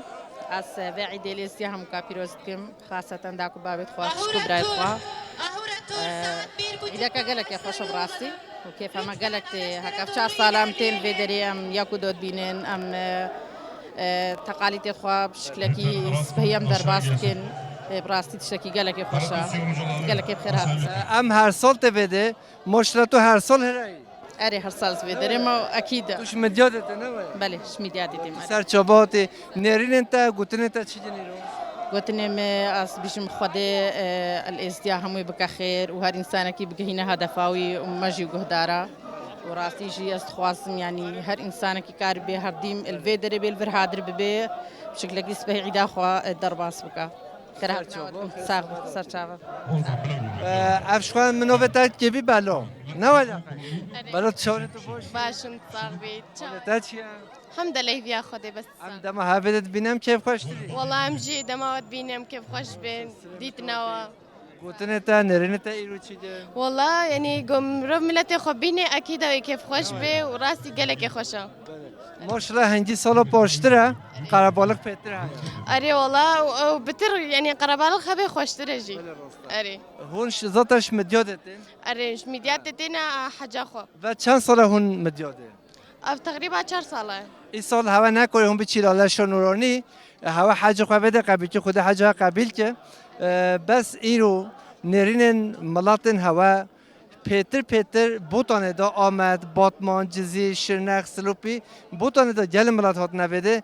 Ez vê îdê li Êzidiya hemûka pîroz dikim. Xaseten dayik û bavêt xwe, xwişk û birayêt xwe. Îdeke gelekê xweş e bi rastî. Û kêfa me gelek tê. Heke ev çar sala em tên vê derê, em ya ku dod bînin, em, e, e, teqalîtê xwe bi şiklekî spehî em derbas dikin. E, bi rastî tiştekî gelekê xweş e. Gelekê bi xêr hat. Em her sal tê vê de. Maşallah, tu her sal here yî. Erê, her sal ez vê derê me, ekîd e. Tu ji Midyadê te, ne waya? Belê, ji Midyadê tê me. Ser çava hatî, nêrînên te, gotinên te çi din îro? Gotinê me, ez dibêjim Xwedê, e, li Êzidiya hemûyê bike xêr û her însanekî bigihîne hedefa wî û me jî guhdar e. Û rastî jî ez dixwazim, yanî her însanekî karibê herdîm li vê derê bê, li vir hadir bibe, bi şiklekî spehî îda xwe, e, derbas bike. Xêr hatina we. Sağ ol, ser çava. Ev ji xwe min navê te kevî bela. Ne wele? Bela, çawa tu baş? Baş im, sax bî. Çawa? Te çi ye? Hemdeleh, viya Xwedê bes. Em dema hevê de dibîne em kêfxweştir î. Wala em jî dema we dibîne em kêfxweş bin. Dîtina we. Gotinê te, nêrînê te îro çi de? Wala, yanî, go mirov miletê xwe bîne, ekîd e wê kêfxweş be û rastî gelekê xweş e. Maşallah, hingî sala paştir e, qerebalix pêtir heye. Erê wala, ew, ew bitir, yanî qerebalix hebe xweştir e jî. Erê. Hûn ji, zaten ji Midyadê tên? Erê, ji Midyadê tên, a, heca xwe. Ve çend sal e hûn Midyadê? Ev teqrîba çar sal e. Îsal hewe nekarî hûn biçî Laleşa Nûranî, hewe hecê xwe vê de qebîl kir, Xwedê heca we qebîl kir. E, bes îro nêrînên miletên hewe pêtir pêtir Botanê de, Amed, Batman, Cizîr, Şirnex, Silopî, Botanê de gelê milet hatine vê de.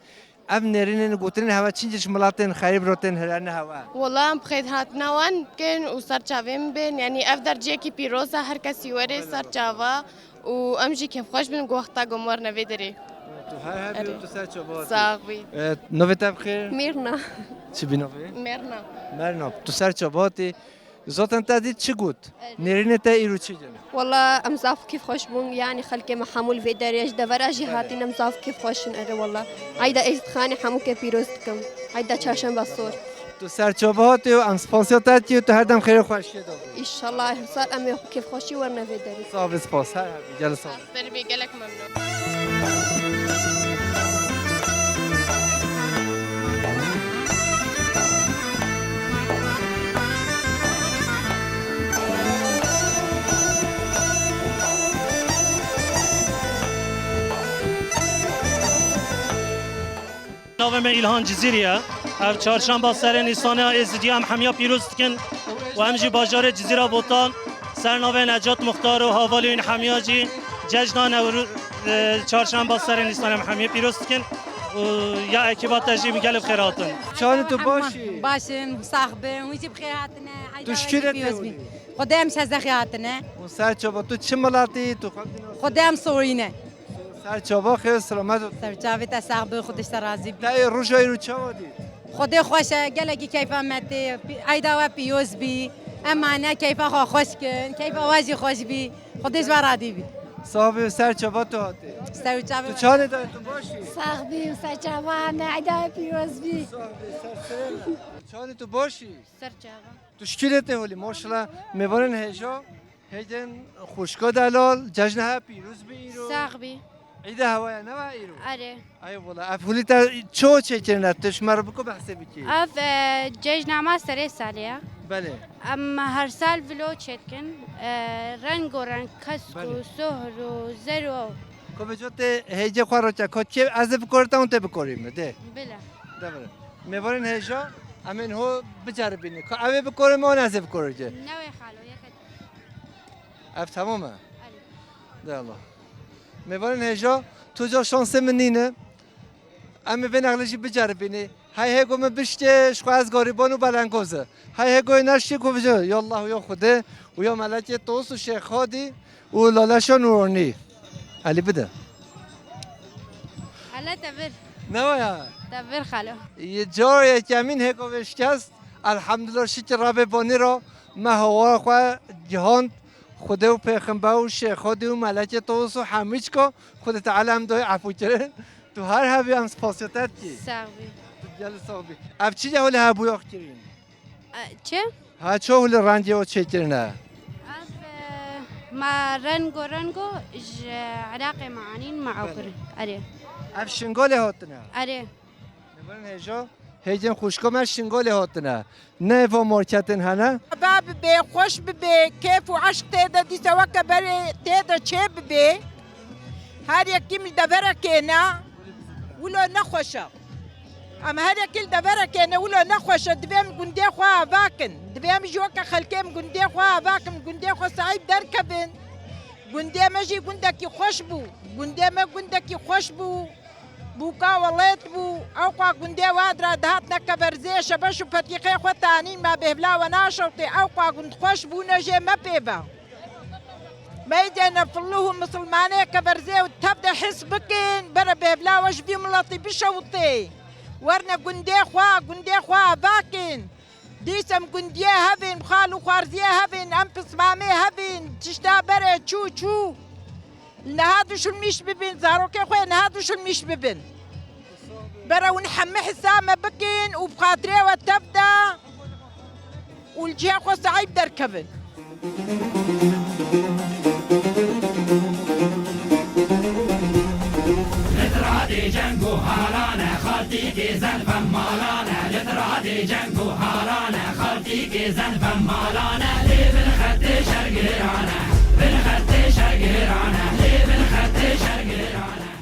Ev nêrînên gotinên hewe çincî ji miletên xerîb re tên, hirene hewe. Wela em bi xêrhatina wan bikin û ser çavê min bên. Yanî ev der cihekî pîroz e, her kesî were ser çava û em jî kêfxweş bin ku wexta ku em werine vê derê. Tu her hebî û tu ser çava hatî. Sax bî. E, navê te bi xêr? Mîrna. Çi bî navê? Merna. Merna. Tu ser çava hatî. Zaten te dît çi got? Nêrînê te îro çi din? Wela em zaf kêfxweş bûn, yanî xelkê me hemû li vê derê ji devera jî hatin, em zaf kêfxweş in, erê wela. Eyda Êzidxanê hemûkê pîroz dikim. Eyda Çarşemba Sor. Tu ser çava hatî û em spasiya te dikî û tu her dem xêr û xweşiyê de bî. Înşallah her sal em ê kêfxweşî werine vê derê. Sax bî, spas. Her hebî, gelek sax. Serê me gelek memnûn. Navê me Îlhan Cizîrî ye. Ev çarşemba serê Nîsanê ya Êzidiya em hemiya pîroz dikin û em jî bajarê Cizîra Botan ser navê Necat Muxtar û havalî wî hemiya jî cejna Newro-, e, çarşemba serê Nîsanê em hemiya pîroz dikin û ya ekîba te jî gelek bi xêr hatin. Çawa tu baş î? Baş im, sax bin, wî jî bi xêr hatine. Tu ji kî re tê holî? Xwedê em ji Hezexê hatine. Hûn ser çava, tu çi miletî, tu xwe bîna? Xwedê em Sorî ne. Ser çava, xêr selamet ol. Ser çavê te sax be, Xwedê ji te razî be. Te ê roja îro çawa dît? Xwedê xweş e, gelekî keyfa me tê. Eyda we pîroz bî. Em mane keyfa xwe xweş kin. Keyfa we jî xweş bî. Xwedê ji we razî bî. Sax bî, ser çava tu hatî. Ser çavê. Tu çawa dayê, tu baş î? Sax bî, ser çava me, eyda we pîroz bî. Sax bî, ser serê me. Çawa tu baş î? Ser çava. Tu ji kî re tê holî? Maşallah, mêvanên hêja, hêdên xwişka delal, cejna hewe pîroz bî îro. Sax bî. Îda hewe ye, ne we îro? Erê. Eyvallah. Ev holî te çi çêkirine? Tu ji me re biko behsê bikî. Ev, e, cejna me serê salê ye. Belê. Em her sal vilo çêdikin. E, rengo reng, kesk û sohr û zer û ew. Ko vêca tê hêgê xwe rake, ko kê ez ê bikorî te, hûn tê bikorî min, dê. Bila. Devre. Mêvanên hêja, em ên ho biceribînin. Ka ew ê bikore me, an ez ê bikore ke. Newê xalo, yeke. Ev temam e? Erê. De Allah. Mêvanên hêja, tu ca şansê min nîne. Em ê vê nexlê jî biceribînê. Hey hêgo min biştê, ji xwe ez garîban û belengoz e. Hey hêgo yê neştê ku vêca, ya Allah û ya Xwedê û ya Melekê Tos û Şêx Hadî û Laleşa Nûranî. Elî bide. Hele te vir. Ne waya? Te vir xalo. Yê cara yekemîn hêgo vê şikest. Elhamdulillah, şikir Rebê banî ra me hawara xwe gihand. Xwedê û Pêxember û Şêx Hadî û Melekê Tos û hemî çika Xwedê Teala em dayê efû kirin. Tu her hebî, em spasiya te dikî. Sax bî. Tu gelî sax bî. Ev çi ye holê hebûya kirîn? E, çi? Ha, ço holê rengê o çêkirine? Ev, e, ma rengo rengo ji Iraqê me anîn, me ew kirin. Erê. Ev Şingalê hatine? Erê. Nivirin hêjo, hêgên xwişka me Şingalê hatine. Ne va marketên hene? Ava bibe, xweş bibe, kêf û eşq tê de dîsa weke berê tê de çê bibe. Her yekî li deverekê ne, wilo nexweş e. Em her yekî li deverekê ne, wilo nexweş e. Divê em gundê xwe ava kin. Divê em jî weke xelkê em gundê xwe ava kin, gundê xwe sahîb derkevin. Gundê me jî gundekî xweş bû. Gundê me gundekî xweş bû. Bûka welêt bû, ewqa gundê we dira dihatine keverzê, şebeş û petîqê xwe tanîn me bêhvla we naşewtê, ewqa gund xweş bûne jê me pê ve. Meydê nefilluh û misilmanê keverzê û tev de his bikin, bere bêhvla we ji vî miletî bişewitê. Werne gundê xwe, gundê xwe avakin. Dîs em gundiyê hevên, xal û xwarziyê hevên, em pismamê hevên, tişta berê çû çû. Niha duşulmîş bibin, zarokê xwe niha duşulmîş bibin. Bere hûn hemî hisa me bikin û bi xatirê we tev de û li cihê xwe sahîb derkevin. Li tiradê ceng û halan e, xaltîkê zen vem malan e. Li tiradê ceng û halan e, xaltîkê zen vem malan e. Lê bin xetê şer giran e, bin xetê şer giran e. Lê bin xetê şer giran e.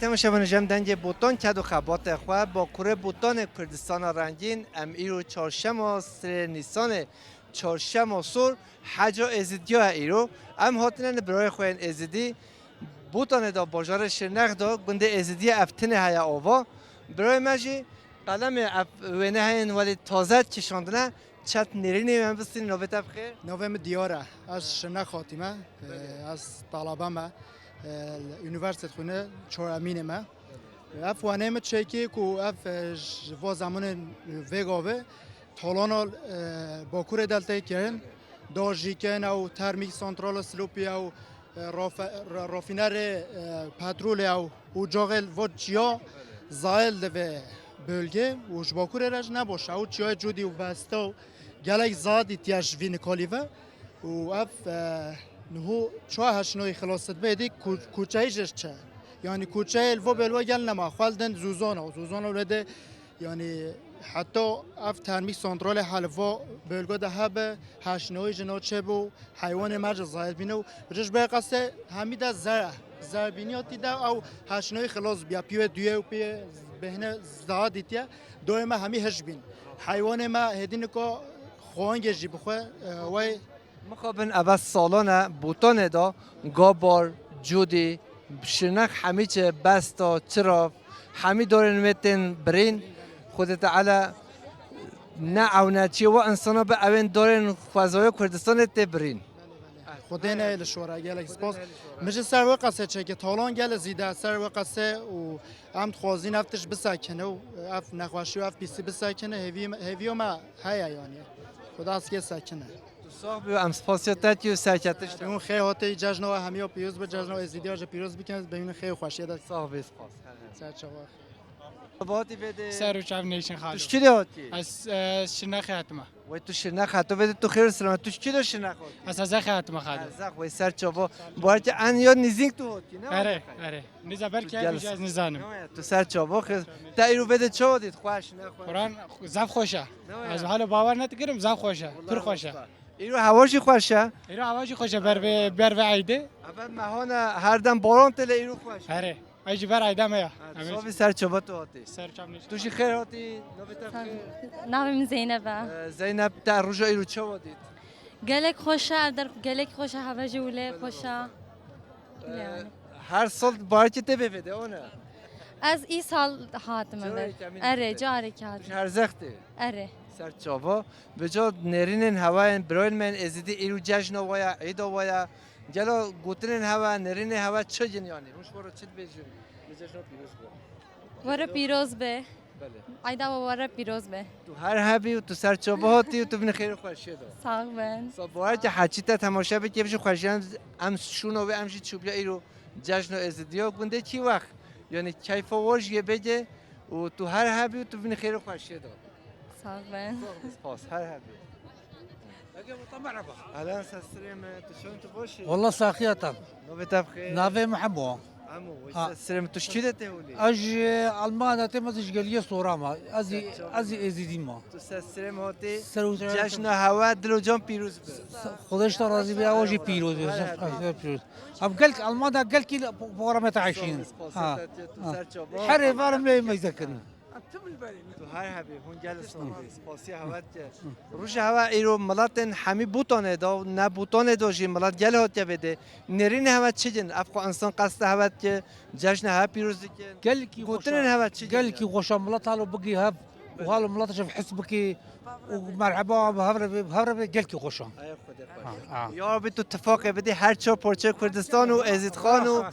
Temaşevanê, ji em dengê Botan ked û xebatê xwe, Bakurê Botanê Kurdistana rengîn, em îro çarşema sirê Nîsanê, çarşema sor, heca Êzidiya ye îro. Em hatine li birayê xwe yên Êzidî, Botanê de, bajarê Şirnex de, gundê Êzidiyê ev tinê heye ava. Birayê me jî qelemê ev wêne heyên welê taze kişandine, çet nêrînê me bistîne, navê te bi xêr? Navê min Diyar e. Ez Şirnex hatîme. Belê. Ez talebe me. Unîversîte dixwîne, çar emînê me. Ev wanê min çêkê ku ev, e, ji va zemanên vê gavê talana, e, Bakurê de tê kirin. Dar jî kin ew termîk santrala Silopî ew, e, rafe-, ra-, rafînerê, e, petrolê ew ocaxê li va çiya zayê li vê bölgê û ji Bakurê re jî nebaş e. Ew çiyayê Cûdî û Besta û gelek zayê dîtiye ji vî nikalî ve. Û ev, e, niho çawa heşnoyî xilas dibe, êdî ku-, kuçeyî jî çi? Yanî kuçeyê li vo bêlwa gel nema, xwe li din zûzana, zûzana wê de, yanî heta ev termîk santralê heliva bêlga de hebe, heşnoyî jî naçe bo, heywanê me jî zayed bîne û ji ber qasê hemî de zer, zer bîniya tî de ew heşnoyî xilas biya, pî wê duyê û pî bêhne zayed dîtiye, doyê me hemî hiş bîn. Heywanê me hêdî nika xwangê jî bixwe, e, wey Mixabin eve salan e, Botanê de, Gabar, Cûdî, Şirnex hemî çi, Besta, Çirav, hemî dorên wê tên birîn. Xwedê Teala ne ew ne çi wa insana bi ewên dorên xwezaya Kurdistanê tê birîn. Xwedê neyê li şora, gelek spas. Min ji ser wê qasê çêke, talan gele zîde ser wê qasê û em dixwazîn ev tişt bisekine û ev nexweşî û ev pîsî bisekine, hêvî-, hêviya me heye yanî. Xuda ez kê sekine. Tu sax bî, em spasiya te dikî û serketiş te. Hûn xê hatî, cejna we hemiya pîroz be, cejna Êzîdiya jî pîroz bikin, bimînin xê û xweşiyê de. Sax bî, spas. Ser çava. Bahatî vê de. Ser û çav nêşin xalo. Tu ji kî de hatî? Ez, e, Şirnexê hatime. Wey tu Şirnex hatî, vê de tu xêr û silamet. Tu ji kî de Şirnex hatî? Ez Ezexê hatime xalo. Ezex, wey ser çava. Bu arada en ya nizîng tu hatî, ne? Erê, erê. Niza belki her şey nizanim. Tamam ya, tu ser çava xêr. Te îro vê de çawa dît? Xweş, ne xweş? Quran zaf xweş e. Ne ya? Ez hala bawer nedikirim, zaf xweş e. Pir xweş e. Îro hewa jî xweş e. Îro hewa jî xweş e, ber vê, ber vê eydê. Eve mehane her dem baran tê lê îro xweş e. Erê. Ay jî ber eyda me ya. Ha, Emir. Savî ser çava tu hatî. Ser çam nêşin. Tu jî xêr hatî, navê te xêr. Navê min Zeynep e. Ee, Zeynep, te roja îro çawa dît? Gelek xweş e, ev der gelek xweş e, heve jî wile xweş e. Ee, yani. Her sal barekî tê bê vê de, o ne? Ez îsal hatim. Erê, carekî hatim. Her zextê. Erê. Ser çava. Vêca nêrînên hewayên birayên me yên Êzidî îro cejna we ya, îda we ya. Gelo gotinên hewa, nêrînê hewa çi in yanî? Hûn ji we re çi dibêjin? Li cejna pîroz be. Were pîroz be. Belê. Eyda we were pîroz be. Tu her hebî û tu ser çava hatî û tu binî xêr û xweşiyê de. Sax bin. Sa bawer ke heçî te temaşe bike, bijî xweşiyan em şûna wê em jî çûbiya îro cejna Êzidiya gundê kî wext. Yanî keyfa we jî yê bêje û tu her hebî û tu binî xêr û xweşiyê de. Sağ ben. Spas, her hebî. Merhaba. Ehlen, ser serê me, tu çawa, tu baş î? Wallah saxiya te. Navê te bi xêr? Navê min Hemo. Hemo, wê ser serê me, tu ji kî de tê holê? Ez ji Almanya te, ez ji geliyê Sorama. Ez ê, ez ê Êzîdî ma. Tu ser serê me hatî. Ser û ser. Cejna hewe dil û can pîroz be. Xwedê ji te razî be, ew jî pîroz be. Her hebî. Pîroz. Em gelek Almanya gelkî programê te eşînin. Ha. Her êvarim lê meyze kirin. Tu her hebî, hûn gelek spasiya hewe dike. Roja hewe îro miletên hemî Bûtanê de û ne Bûtanê de jî milet gel hatiye vê de. Nêrînê hewe çi din? Ev xwe însan qesta hewe dike, cejna hewe pîroz dikin. Gelkî gotinên hewe çi din? Gelkî xweşa milet halo bigî hev û halo milet ji his bikî û merheba bi hev re bê, bi hev re bê gelkî xweşa. Aya Xwedê xweş. Ha, ha. Ya Rabbi tu tifaqê bidî her çar parçeyê Kurdistan û Êzîdxan û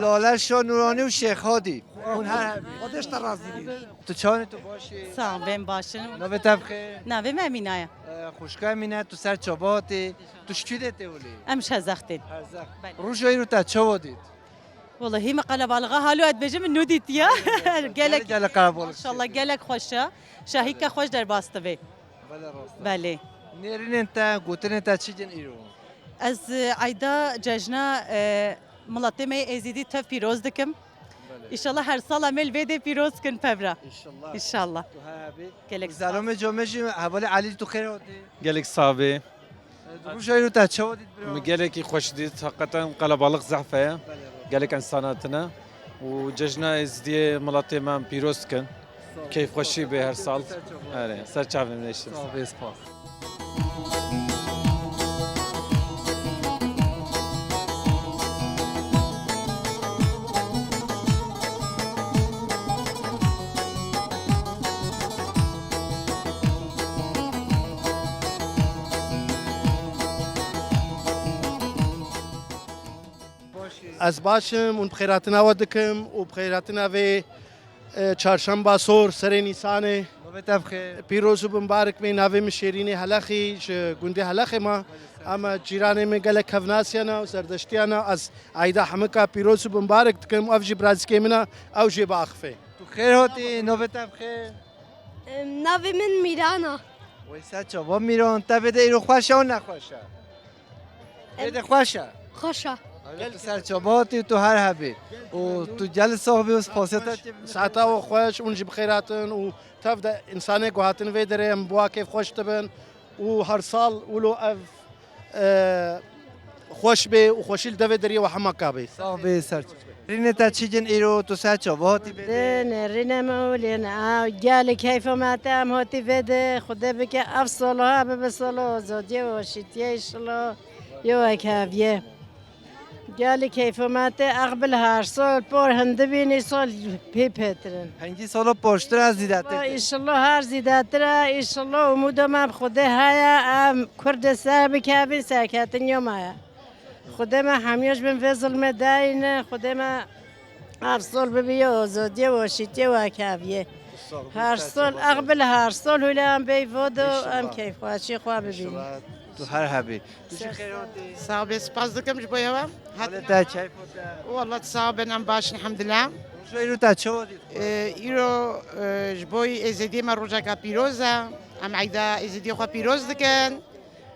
Lale Şah Nûranî û Şêx Hadî. Hûn her hebî. Xwedê ji te razî bî. Tu çawa ne, tu baş î? Sağ ol, ben başım. Navê te bi xêr? Navê me Emîna ye. Ee, xwişka Emîne, tu ser çava hatî. Tu ji kî de tê holê? Em ji Herzex tên. Herzex. Belê. Roja îro te çawa dît? Wallahî me qelebalixê halo ez dibêjim min nû dîtiye. Gelek, gelek qelebalix. Maşallah, gelek xweş e. Şahîke xweş derbas dibê. Belê, rast e. Belê. Nêrînên te, gotinên te çi din îro? Ez, e, eyda cejna, e, miletê me yê Êzîdî tev pîroz dikim. Belê. Înşallah her sal em ê li vê dê pîroz kin pevra. Înşallah. Înşallah. Tu her hebî. Gelek spas. Zelomê comê jî hevalê Elî, tu xêr hatî. Gelek sax bî. Roja îro te çawa dît bira? Min gelekî xweş dît. Heqeten qelebalix zehf heye. Belê, rast. Gelek însan hatine. Û cejna Êzidiyê miletê me em pîroz dikin. Sağ ol. Keyfxweşî bê her sal. Ser çava. Erê, ser çavê me de işte. Sağ ol, spas. Ez baş im û bi xêratina we dikim û bi xêratina vê, e, çarşemba sor, serê Nîsanê. Navê te bi xêr? Pîroz û bimbarik bê, navê min Şêrînê Helexî, ji gundê Helexê me. Em cîranê min gelek kevnasiya ne û zerdeştiya ne. Ez eyda hemika pîroz û bimbarik dikim, ev jî birazîkê min e, ew jê biaxifê. Tu xêr hatî, navê te bi xêr? Em, navê min Mîran e. Wey ser çava Mîran, te vê de îro xweş e û nexweş e? Vê de xweş e? Xweş e. Gel tu ser çava hatî û tu her hebî. Û tu gel sax bî û spasiya te dike. Saeta we xweş, hûn jî bi xêr hatin û tev de însanê ku hatin vê derê em bi wa kêf xweş dibin û her sal wilo ev, e, xweş bê û xweşî li devê deriyê we hema ka bê. Sax bê ser çava. Rînê te çi din îro, tu ser çava hatî vê de? Dê ne, rîne me olê ne. Ew gelê keyfa me te em hatî vê de. Xwedê bike ev salo ha bibe salo azadiyê û aşîtiyê, înşallah. Yo ek heviye. Gelê keyfa me te eqbil her sal por hindi bîn, îsal pê pêtirin. Hingî salo poştir e zîdetir. Înşallah her zîdetir e, înşallah umûda me bi Xwedê heye, em Kurdê ser bikevin, serketiniya me ye. Xwedê me hemiya ji bin vê zilmê derîne, Xwedê me her sal bibiye azadiyê û aşîtiyê û ekeviyê. Her sal, eqbil her sal hûlê em bey vodo, em keyfxweşî xwe bibînin. Înşallah tu her hebî. Tu jî xêr hatî. Sax bê, spas dikim ji bo yewe. Halê te, keyfa te? Wallah sax bin, em baş in, elhamdulillah. Roja îro te çawa dît? Ee, îro, e, ji bo Êzidiyê me rojeka pîroz e. Em eyda Êzidiyê xwe pîroz dikin.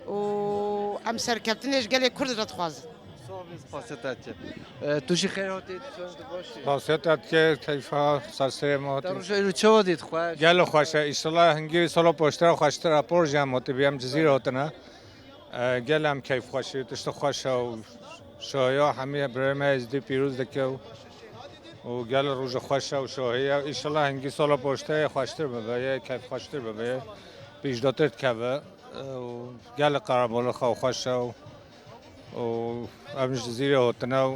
û em serkeftinê ji gelê Kurd re dixwazin. Sağ ol, spasiya te dike. E, tu jî xêr hatî, tu çawa, tu baş î? Spasiya te dike, keyfa ser serê me hatî. Te roja îro çawa dît, xweş? Gelo xweş e, înşallah hingî salo poştira xweştir e, por jî em hatî bî, em Cizîrê hatine. E, gel em keyf xweşî, tişt xweş e û şoya hemî birê me Êzidî pîroz dike û, û gel roja xweş e û şohî ye. Înşallah hingî salo poştira yê xweştir bibe, yê keyf xweştir bibe, yê pêşdatir dikeve. Û gelek qerebalix e û xweş e û, û em ji Cizîrê hatine û.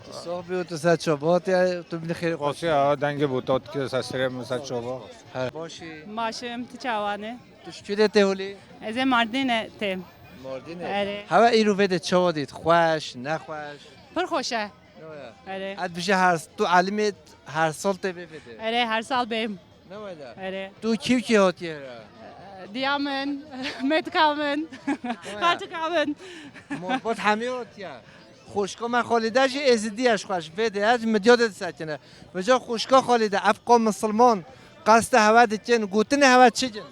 Tu sax bî û tu ser çava hatî, tu binî xêrê xweş. Spasiya dengê bûta dike ser serê min ser çava. Her baş î. Baş im, tu çawa ne? Tu ji kî de tê holê? Ez ê Mardînê têm. Mardînê? Erê. Hewe îro vê de çawa dît? Xweş, nexweş? Pir xweş e. Ne waya? Erê. Ez dibêjim her, tu elimê her sal tê vê vê de? Erê, her sal bêm. Ne wela? Erê. Tu kî û kî hatiye here? Diya min, mêtika min, xaltika min. Morbat hemî hatiye? Xwişka me Xalîde jî êzidî ye, ji xwe ji vê de ye, ji Midyadê disekine. Vêca xwişka Xalîde, ev qom misilman qeste hewe dikin, gotinê hewe çi gin?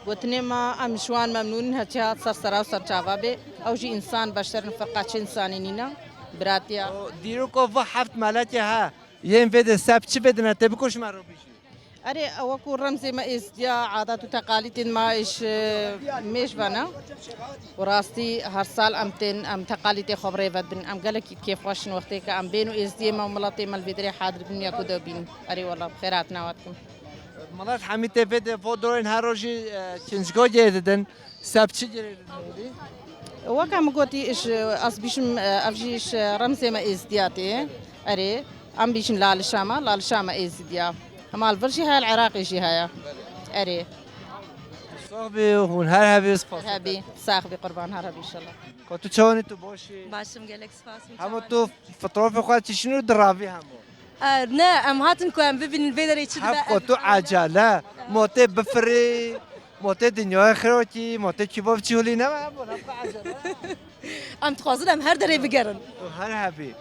Gotinê me, em ji wan memnûn in, herçi hat ser sera û ser çava bê. Ew jî însan, beşer in, firqa çi însanî nîne, biratiya. Dîroka va heft melekê he, yên vê de seb çi vê dine, tê biko ji me re bijî. Erê, ew wekû remzê me êzdiya, adet û teqalîtên me êş, e, mêj ve ne. Û rastî her sal em tên, em teqalîtê xwe bi rê ve dibin. Em gelekî kêfxweş in wextê ke em bên û êzdiyê me û miletê me li vê derê hadir bin ya ku de bînin. Erê wela, bi xêr hatina we dikim. Milet hemî tê vê de vo dorên her rojî, e, çinçgo gê didin. Seb çi girê li nêrî? Weke min gotî, ji, ez bîjim, ev jî ji remzê me êzdiya tê. Erê, em bîjin lalişa me, lalişa me êzidiya. Hema li vir jî heye, li Iraqê jî heye. Erê. Sax bî, hûn her hebî, spas. Her hebî, sax bî, qurban, her hebî inşallah. Ka tu çawanî, tu baş î? Baş im, gelek spas. Hûn çawan? Hema tu fotoğrafê xwe çişînî û diravî hema. E, ne, em hatin ku em bibînin vê derê çi dibe. Hevko tu ecele, motê bifirî, motê dinyayê xirokî, motê çî bo biçî holî ne, hevko ecele. Em dixwazin em her derê bigerin. Tu her hebî.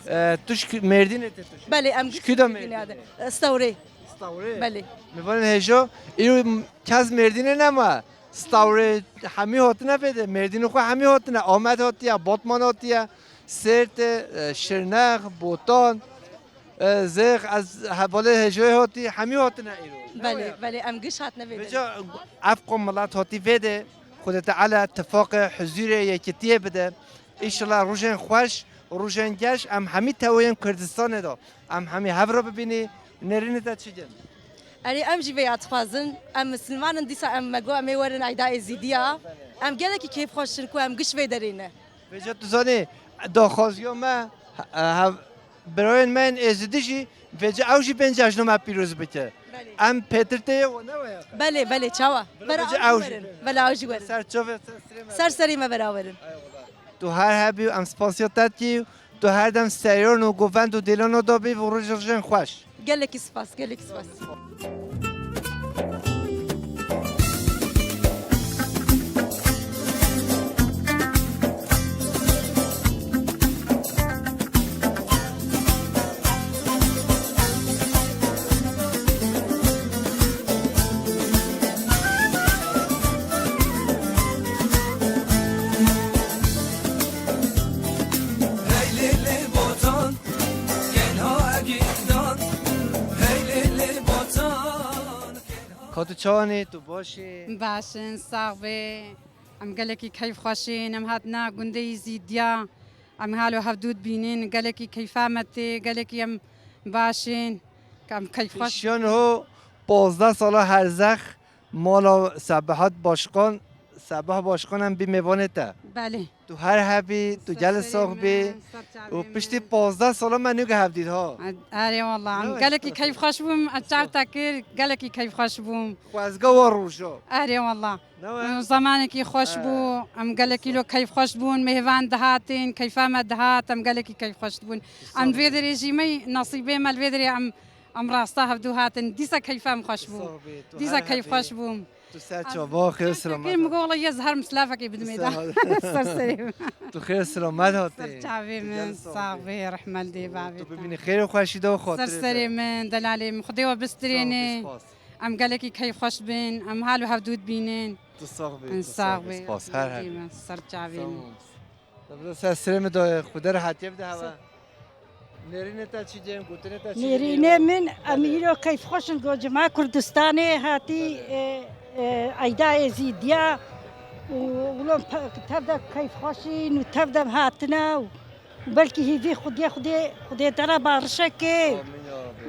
E, tu ji Mêrdînê tê tu? Belê, em ji kî de Mêrdînê? E, Stewrê. Stewrê? Belê. Mêvanên hêjo, îro kes Mêrdînê nema. Stewrê hemî hatine vê de, Mêrdînê xwe hemî hatine, Amed hatiye, Batman hatiye, Sêrtê, e, Şirnex, Botan, e, Zêx, ez hevalê hêjoyê hatî, hemî hatine îro. Belê, belê, em giş hatine vê de. Vêca ev qom milet hatî vê de, Xwedê Teala tifaqê, huzûrê, yekitiyê bide. Înşallah rojên xweş, rojên geş, em hemî teweyên Kurdistanê de, em hemî hev re bibînî, nêrînê te çi gin? Erê, em jî vê ya dixwazin. Em misilman in, dîsa em me got em ê werin Eyda Êzîdiya. Em gelekî kêfxweş in ku em giş vê derê ne. Vêca tu zanî, daxwaziya me, he-, hev-, birayên me yên Êzidî jî, vêca ew jî bên cejna me pîroz bike. Belê. Em pêtir tê ye, we ne we ye? Belê, belê, çawa? Bira vêca ew jî werin. Bela ew jî werin. Ser çavê, ser sirê me. Ser serê me bera werin. Eyvallah. Tu her hebî û em spasiya te dikî û tu her dem serî û govend û dêlana da bî û roj rojên xweş. Gelekî spas, gelekî spas. Ka tu çawanî, tu baş î? Baş in, sax bê. Em gelekî keyfxweş in, em hatina gundê Êzîdiya. Em halo hevdû dibînin, gelekî keyfa me tê, gelekî em baş in, em keyfxweş. Şiyan ho pazdeh sala herzex mala Sebahat Başkan, Sebah Başkan em bî mêvanê te. Belê. Tu her hebî, tu gelê sax bî. Û piştî pazdeh sala me nûge hevdît ha. Erê wallah, em gelekî keyfxweş bûm, ez çav te kir, gelekî keyfxweş bûm. Xwezga wa roja. Erê wallah. Zamanekî xweş bû, em gelekî lo keyfxweş bûn, mêvan dihatin, keyfa me dihat, em gelekî keyfxweş dibûn. Em vê derê jî me nasîbê me li vê derê em, em rasta hevdû hatin. Dîsa keyfa em xweş bû. Dîsa keyfxweş bûm. Tu ser çava, xêr selamet. Min got, wela ez herim silavekê bidimê de. Ser serê min. Tu xêr selamet hatî. Ser çavê min, sax bê, rehmet dê bavê. Tu bibînî xêr û xweşî de û xatirê de. Ser serê min, delalê min, Xwedê we bistirêne. Em gelekî keyfxweş dibin, em halo hevdû dibînin. Tu sax bî, tu sax bî. Spas, her her. Ser çavê min. Ser serê min dayê, Xwedê rehetiye bide hewe. Nêrînê te çi cem, gotinê te çi cem? Nêrînê min, em îro keyfxweş in, go cima Kurdistanê hatî, e, e, Eyda Êzîdiya û wilo tev de keyfxweş in û tev de hatine û Belkî hîvî Xwedê, Xwedê, Xwedê te re barişekê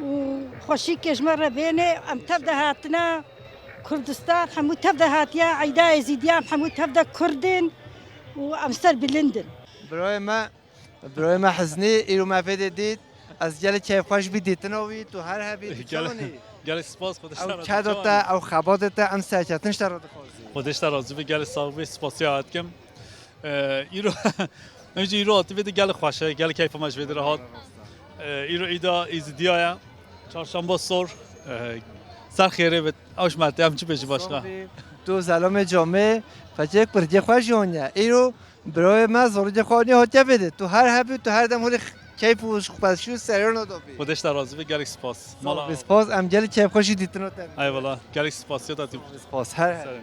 û xweşîkê ji me re bêne. Em tev de hatine Kurdistan, hemû tev de hatiye Eyda Êzîdiya, em hemû tev de Kurd in û em ser bilind in. Birayê me, birayê me Hiznî, îro me vê dê dît. Ez gelek keyfxweş bî dîtina wî, tu her hebî, tu çawanî? Gelek spas, Xwedê ji te razî. Ew keda te, ew xebatê te, em serketin ji te re dixwazin. Xwedê ji te razî be, gelek sax bî, spasiya we dikim. Ee, îro, em jî îro hatî vê de gelek xweş e, gelek keyfa me ji vê de re hat. Ee, îro îda Êzidiya ye. Çarşamba sor. Ee, ser xêrê bit. Ew ji me te, em çi bêjî başqa? Tu zelamê camê, Xwecek pircê xwe jî honiye. Îro birayê me zorîcê xwe honiye hatiye vêde. Tu her hebî, tu her dem holê keyf û xweşî û seriyona da bî. Xwedê ji te razî be, gelek spas. Mala Spas, em gelek keyfxweşî dîtina te. Eyvallah, gelek spasiya te tîm. Spas, her her. Serê.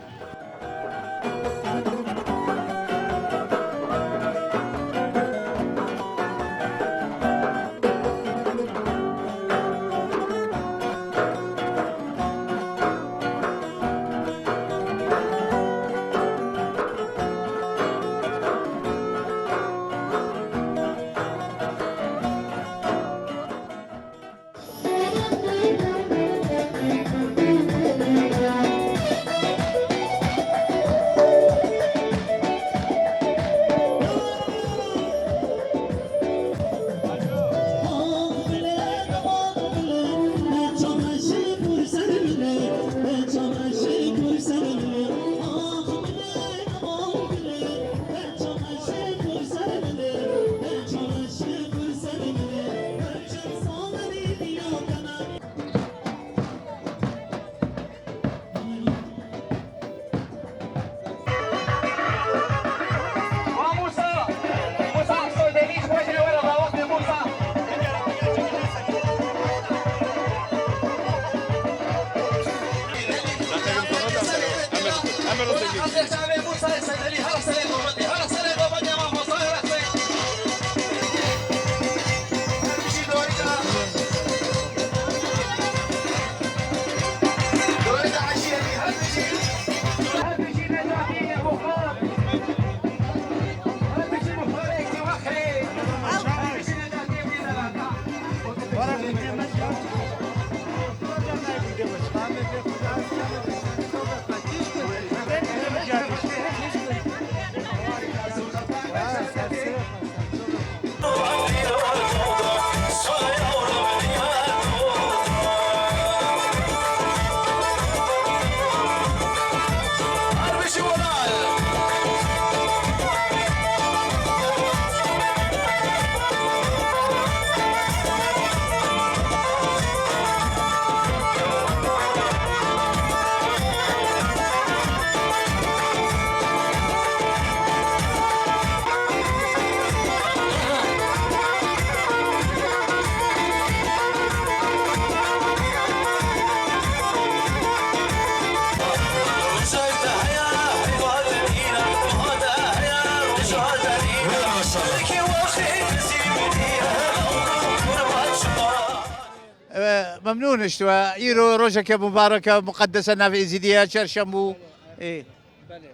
Memnûn ji we. Îro rojeke mubarek e, muqedes e, navê Êzîdî ye, çerşemû. Ê. Belê.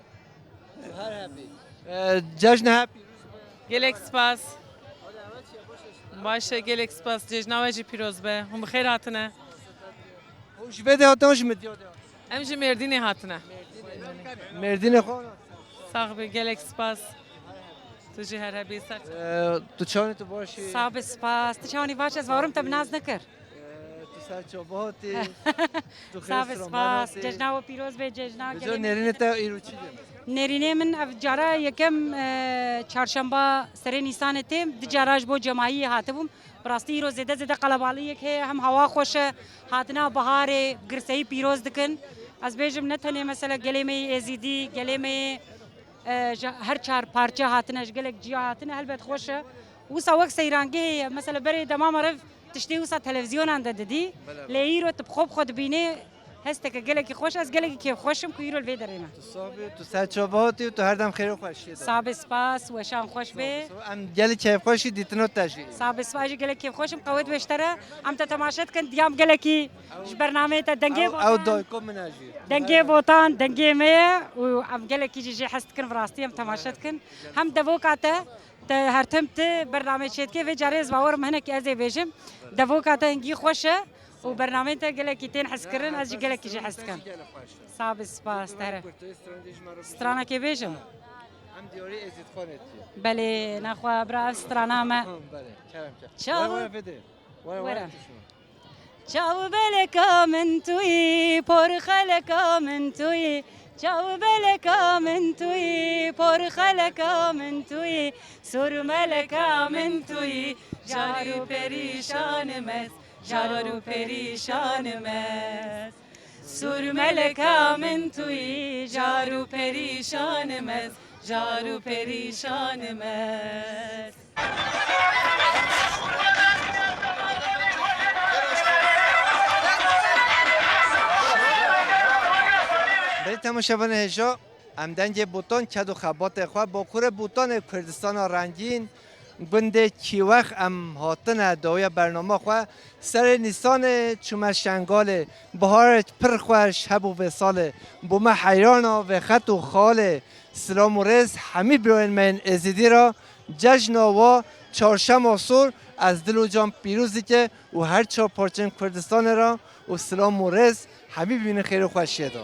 Her hebî. E, cejna he pîroz be. Gelek spas. Baş e, gelek spas. Cejna we jî pîroz be. Hûn bi xêr hatine. Hûn ji vê de hatin, ji Midyadê hatin? Em ji Mêrdînê hatine. Mêrdînê xwe. Sax be, gelek spas. Tu jî her hebî ser. E, tu çawanî, tu baş î? Sax be, spas. Tu çawanî, baş, ez bawerim te bi nas nekir. Tu ser çava hatî. Tu xêr spas. Cejna we pîroz be, cejna gelê me. Nêrînê te îro çi ye? Nêrînê min ev cara yekem, e, çarşemba serê Nîsanê têm, di cara ji bo cemayiyê hatibûm. Bi rastî îro zêde zêde qelebaliyek heye, hem hewa xweş e, hatina biharê, girseyî pîroz dikin. Ez bêjim ne tenê mesela gelê me yê Êzîdî, gelê me yê e, ji her çar parçe hatine, ji gelek ciya hatine, helbet xweş e. Wisa wek seyrangehê ye. Mesela berê dema meriv tiştê wisa televîzyonan de didî. Bele, bele. Lê îro tu bi xwe bi xwe dibînê, hesteke gelekî xweş. Ez gelekî kêfxweş im ku îro li vê derê me. Tu sax bî, tu ser çava hatî û tu her dem xêr û xweşiyê de. Sax bî, spas, weşan xweş bê. Sax bî, sax bî. Em gelî kêfxweş î dîtina te jî. Sax bî, spas, ez jî gelek kêfxweş im, qewet weşte re. Em te temaşe dikin, diyam gelekî ji bernameyê te dengê Ew, ew botan. Dayiko min e jî. Dengê botan, dengê me ye û em gelekî jî jê hez dikin, bi rastî em temaşe dikin. Hem devoka te, te her tim ti bernameyê çêdike, vê carê ez bawer im hinekî ez ê bêjim. Devoka te hingî xweş e û bernameyên te gelekî tên hezkirin, ez jî gelekî jî hez dikim. Sax bî, spas, te here. Stranekê bêjim. Em diyarê Êzîdxanê tî. Belê, nexwe bira ev strana me. Belê, kerem ke. Çaw. Were, were, vêdê. Were, were, were. Tu şûn. Çaw beleka min tu yî, por xeleka min tu yî. Çaw beleka min tu yî, por xeleka min tu yî. Sur meleka min tu yî, car û perîşan im ez, car û perîşan im ez. Sur meleka min tu yî, car û perîşanim ez, car û perîşanim ez. Bê temaşevanê hêja, em dengê Botan ked û xebatê xwe, Bakurê Botanê Kurdistana rengîn, gundê Kîwex em hatine dawiya bernama xwe. Serê Nîsanê çûme Şengalê, biharek pir xweş hebû vê salê. Bûme heyrana vê xet û xalê. Silam û rêz hemî birayên me yên Êzidî re. Cejna wa çarşema sor, ez dil û can pîroz dike û her çar parçeyên Kurdistanê re û silam û rêz hemî bibînin xêr û xweşiyê de.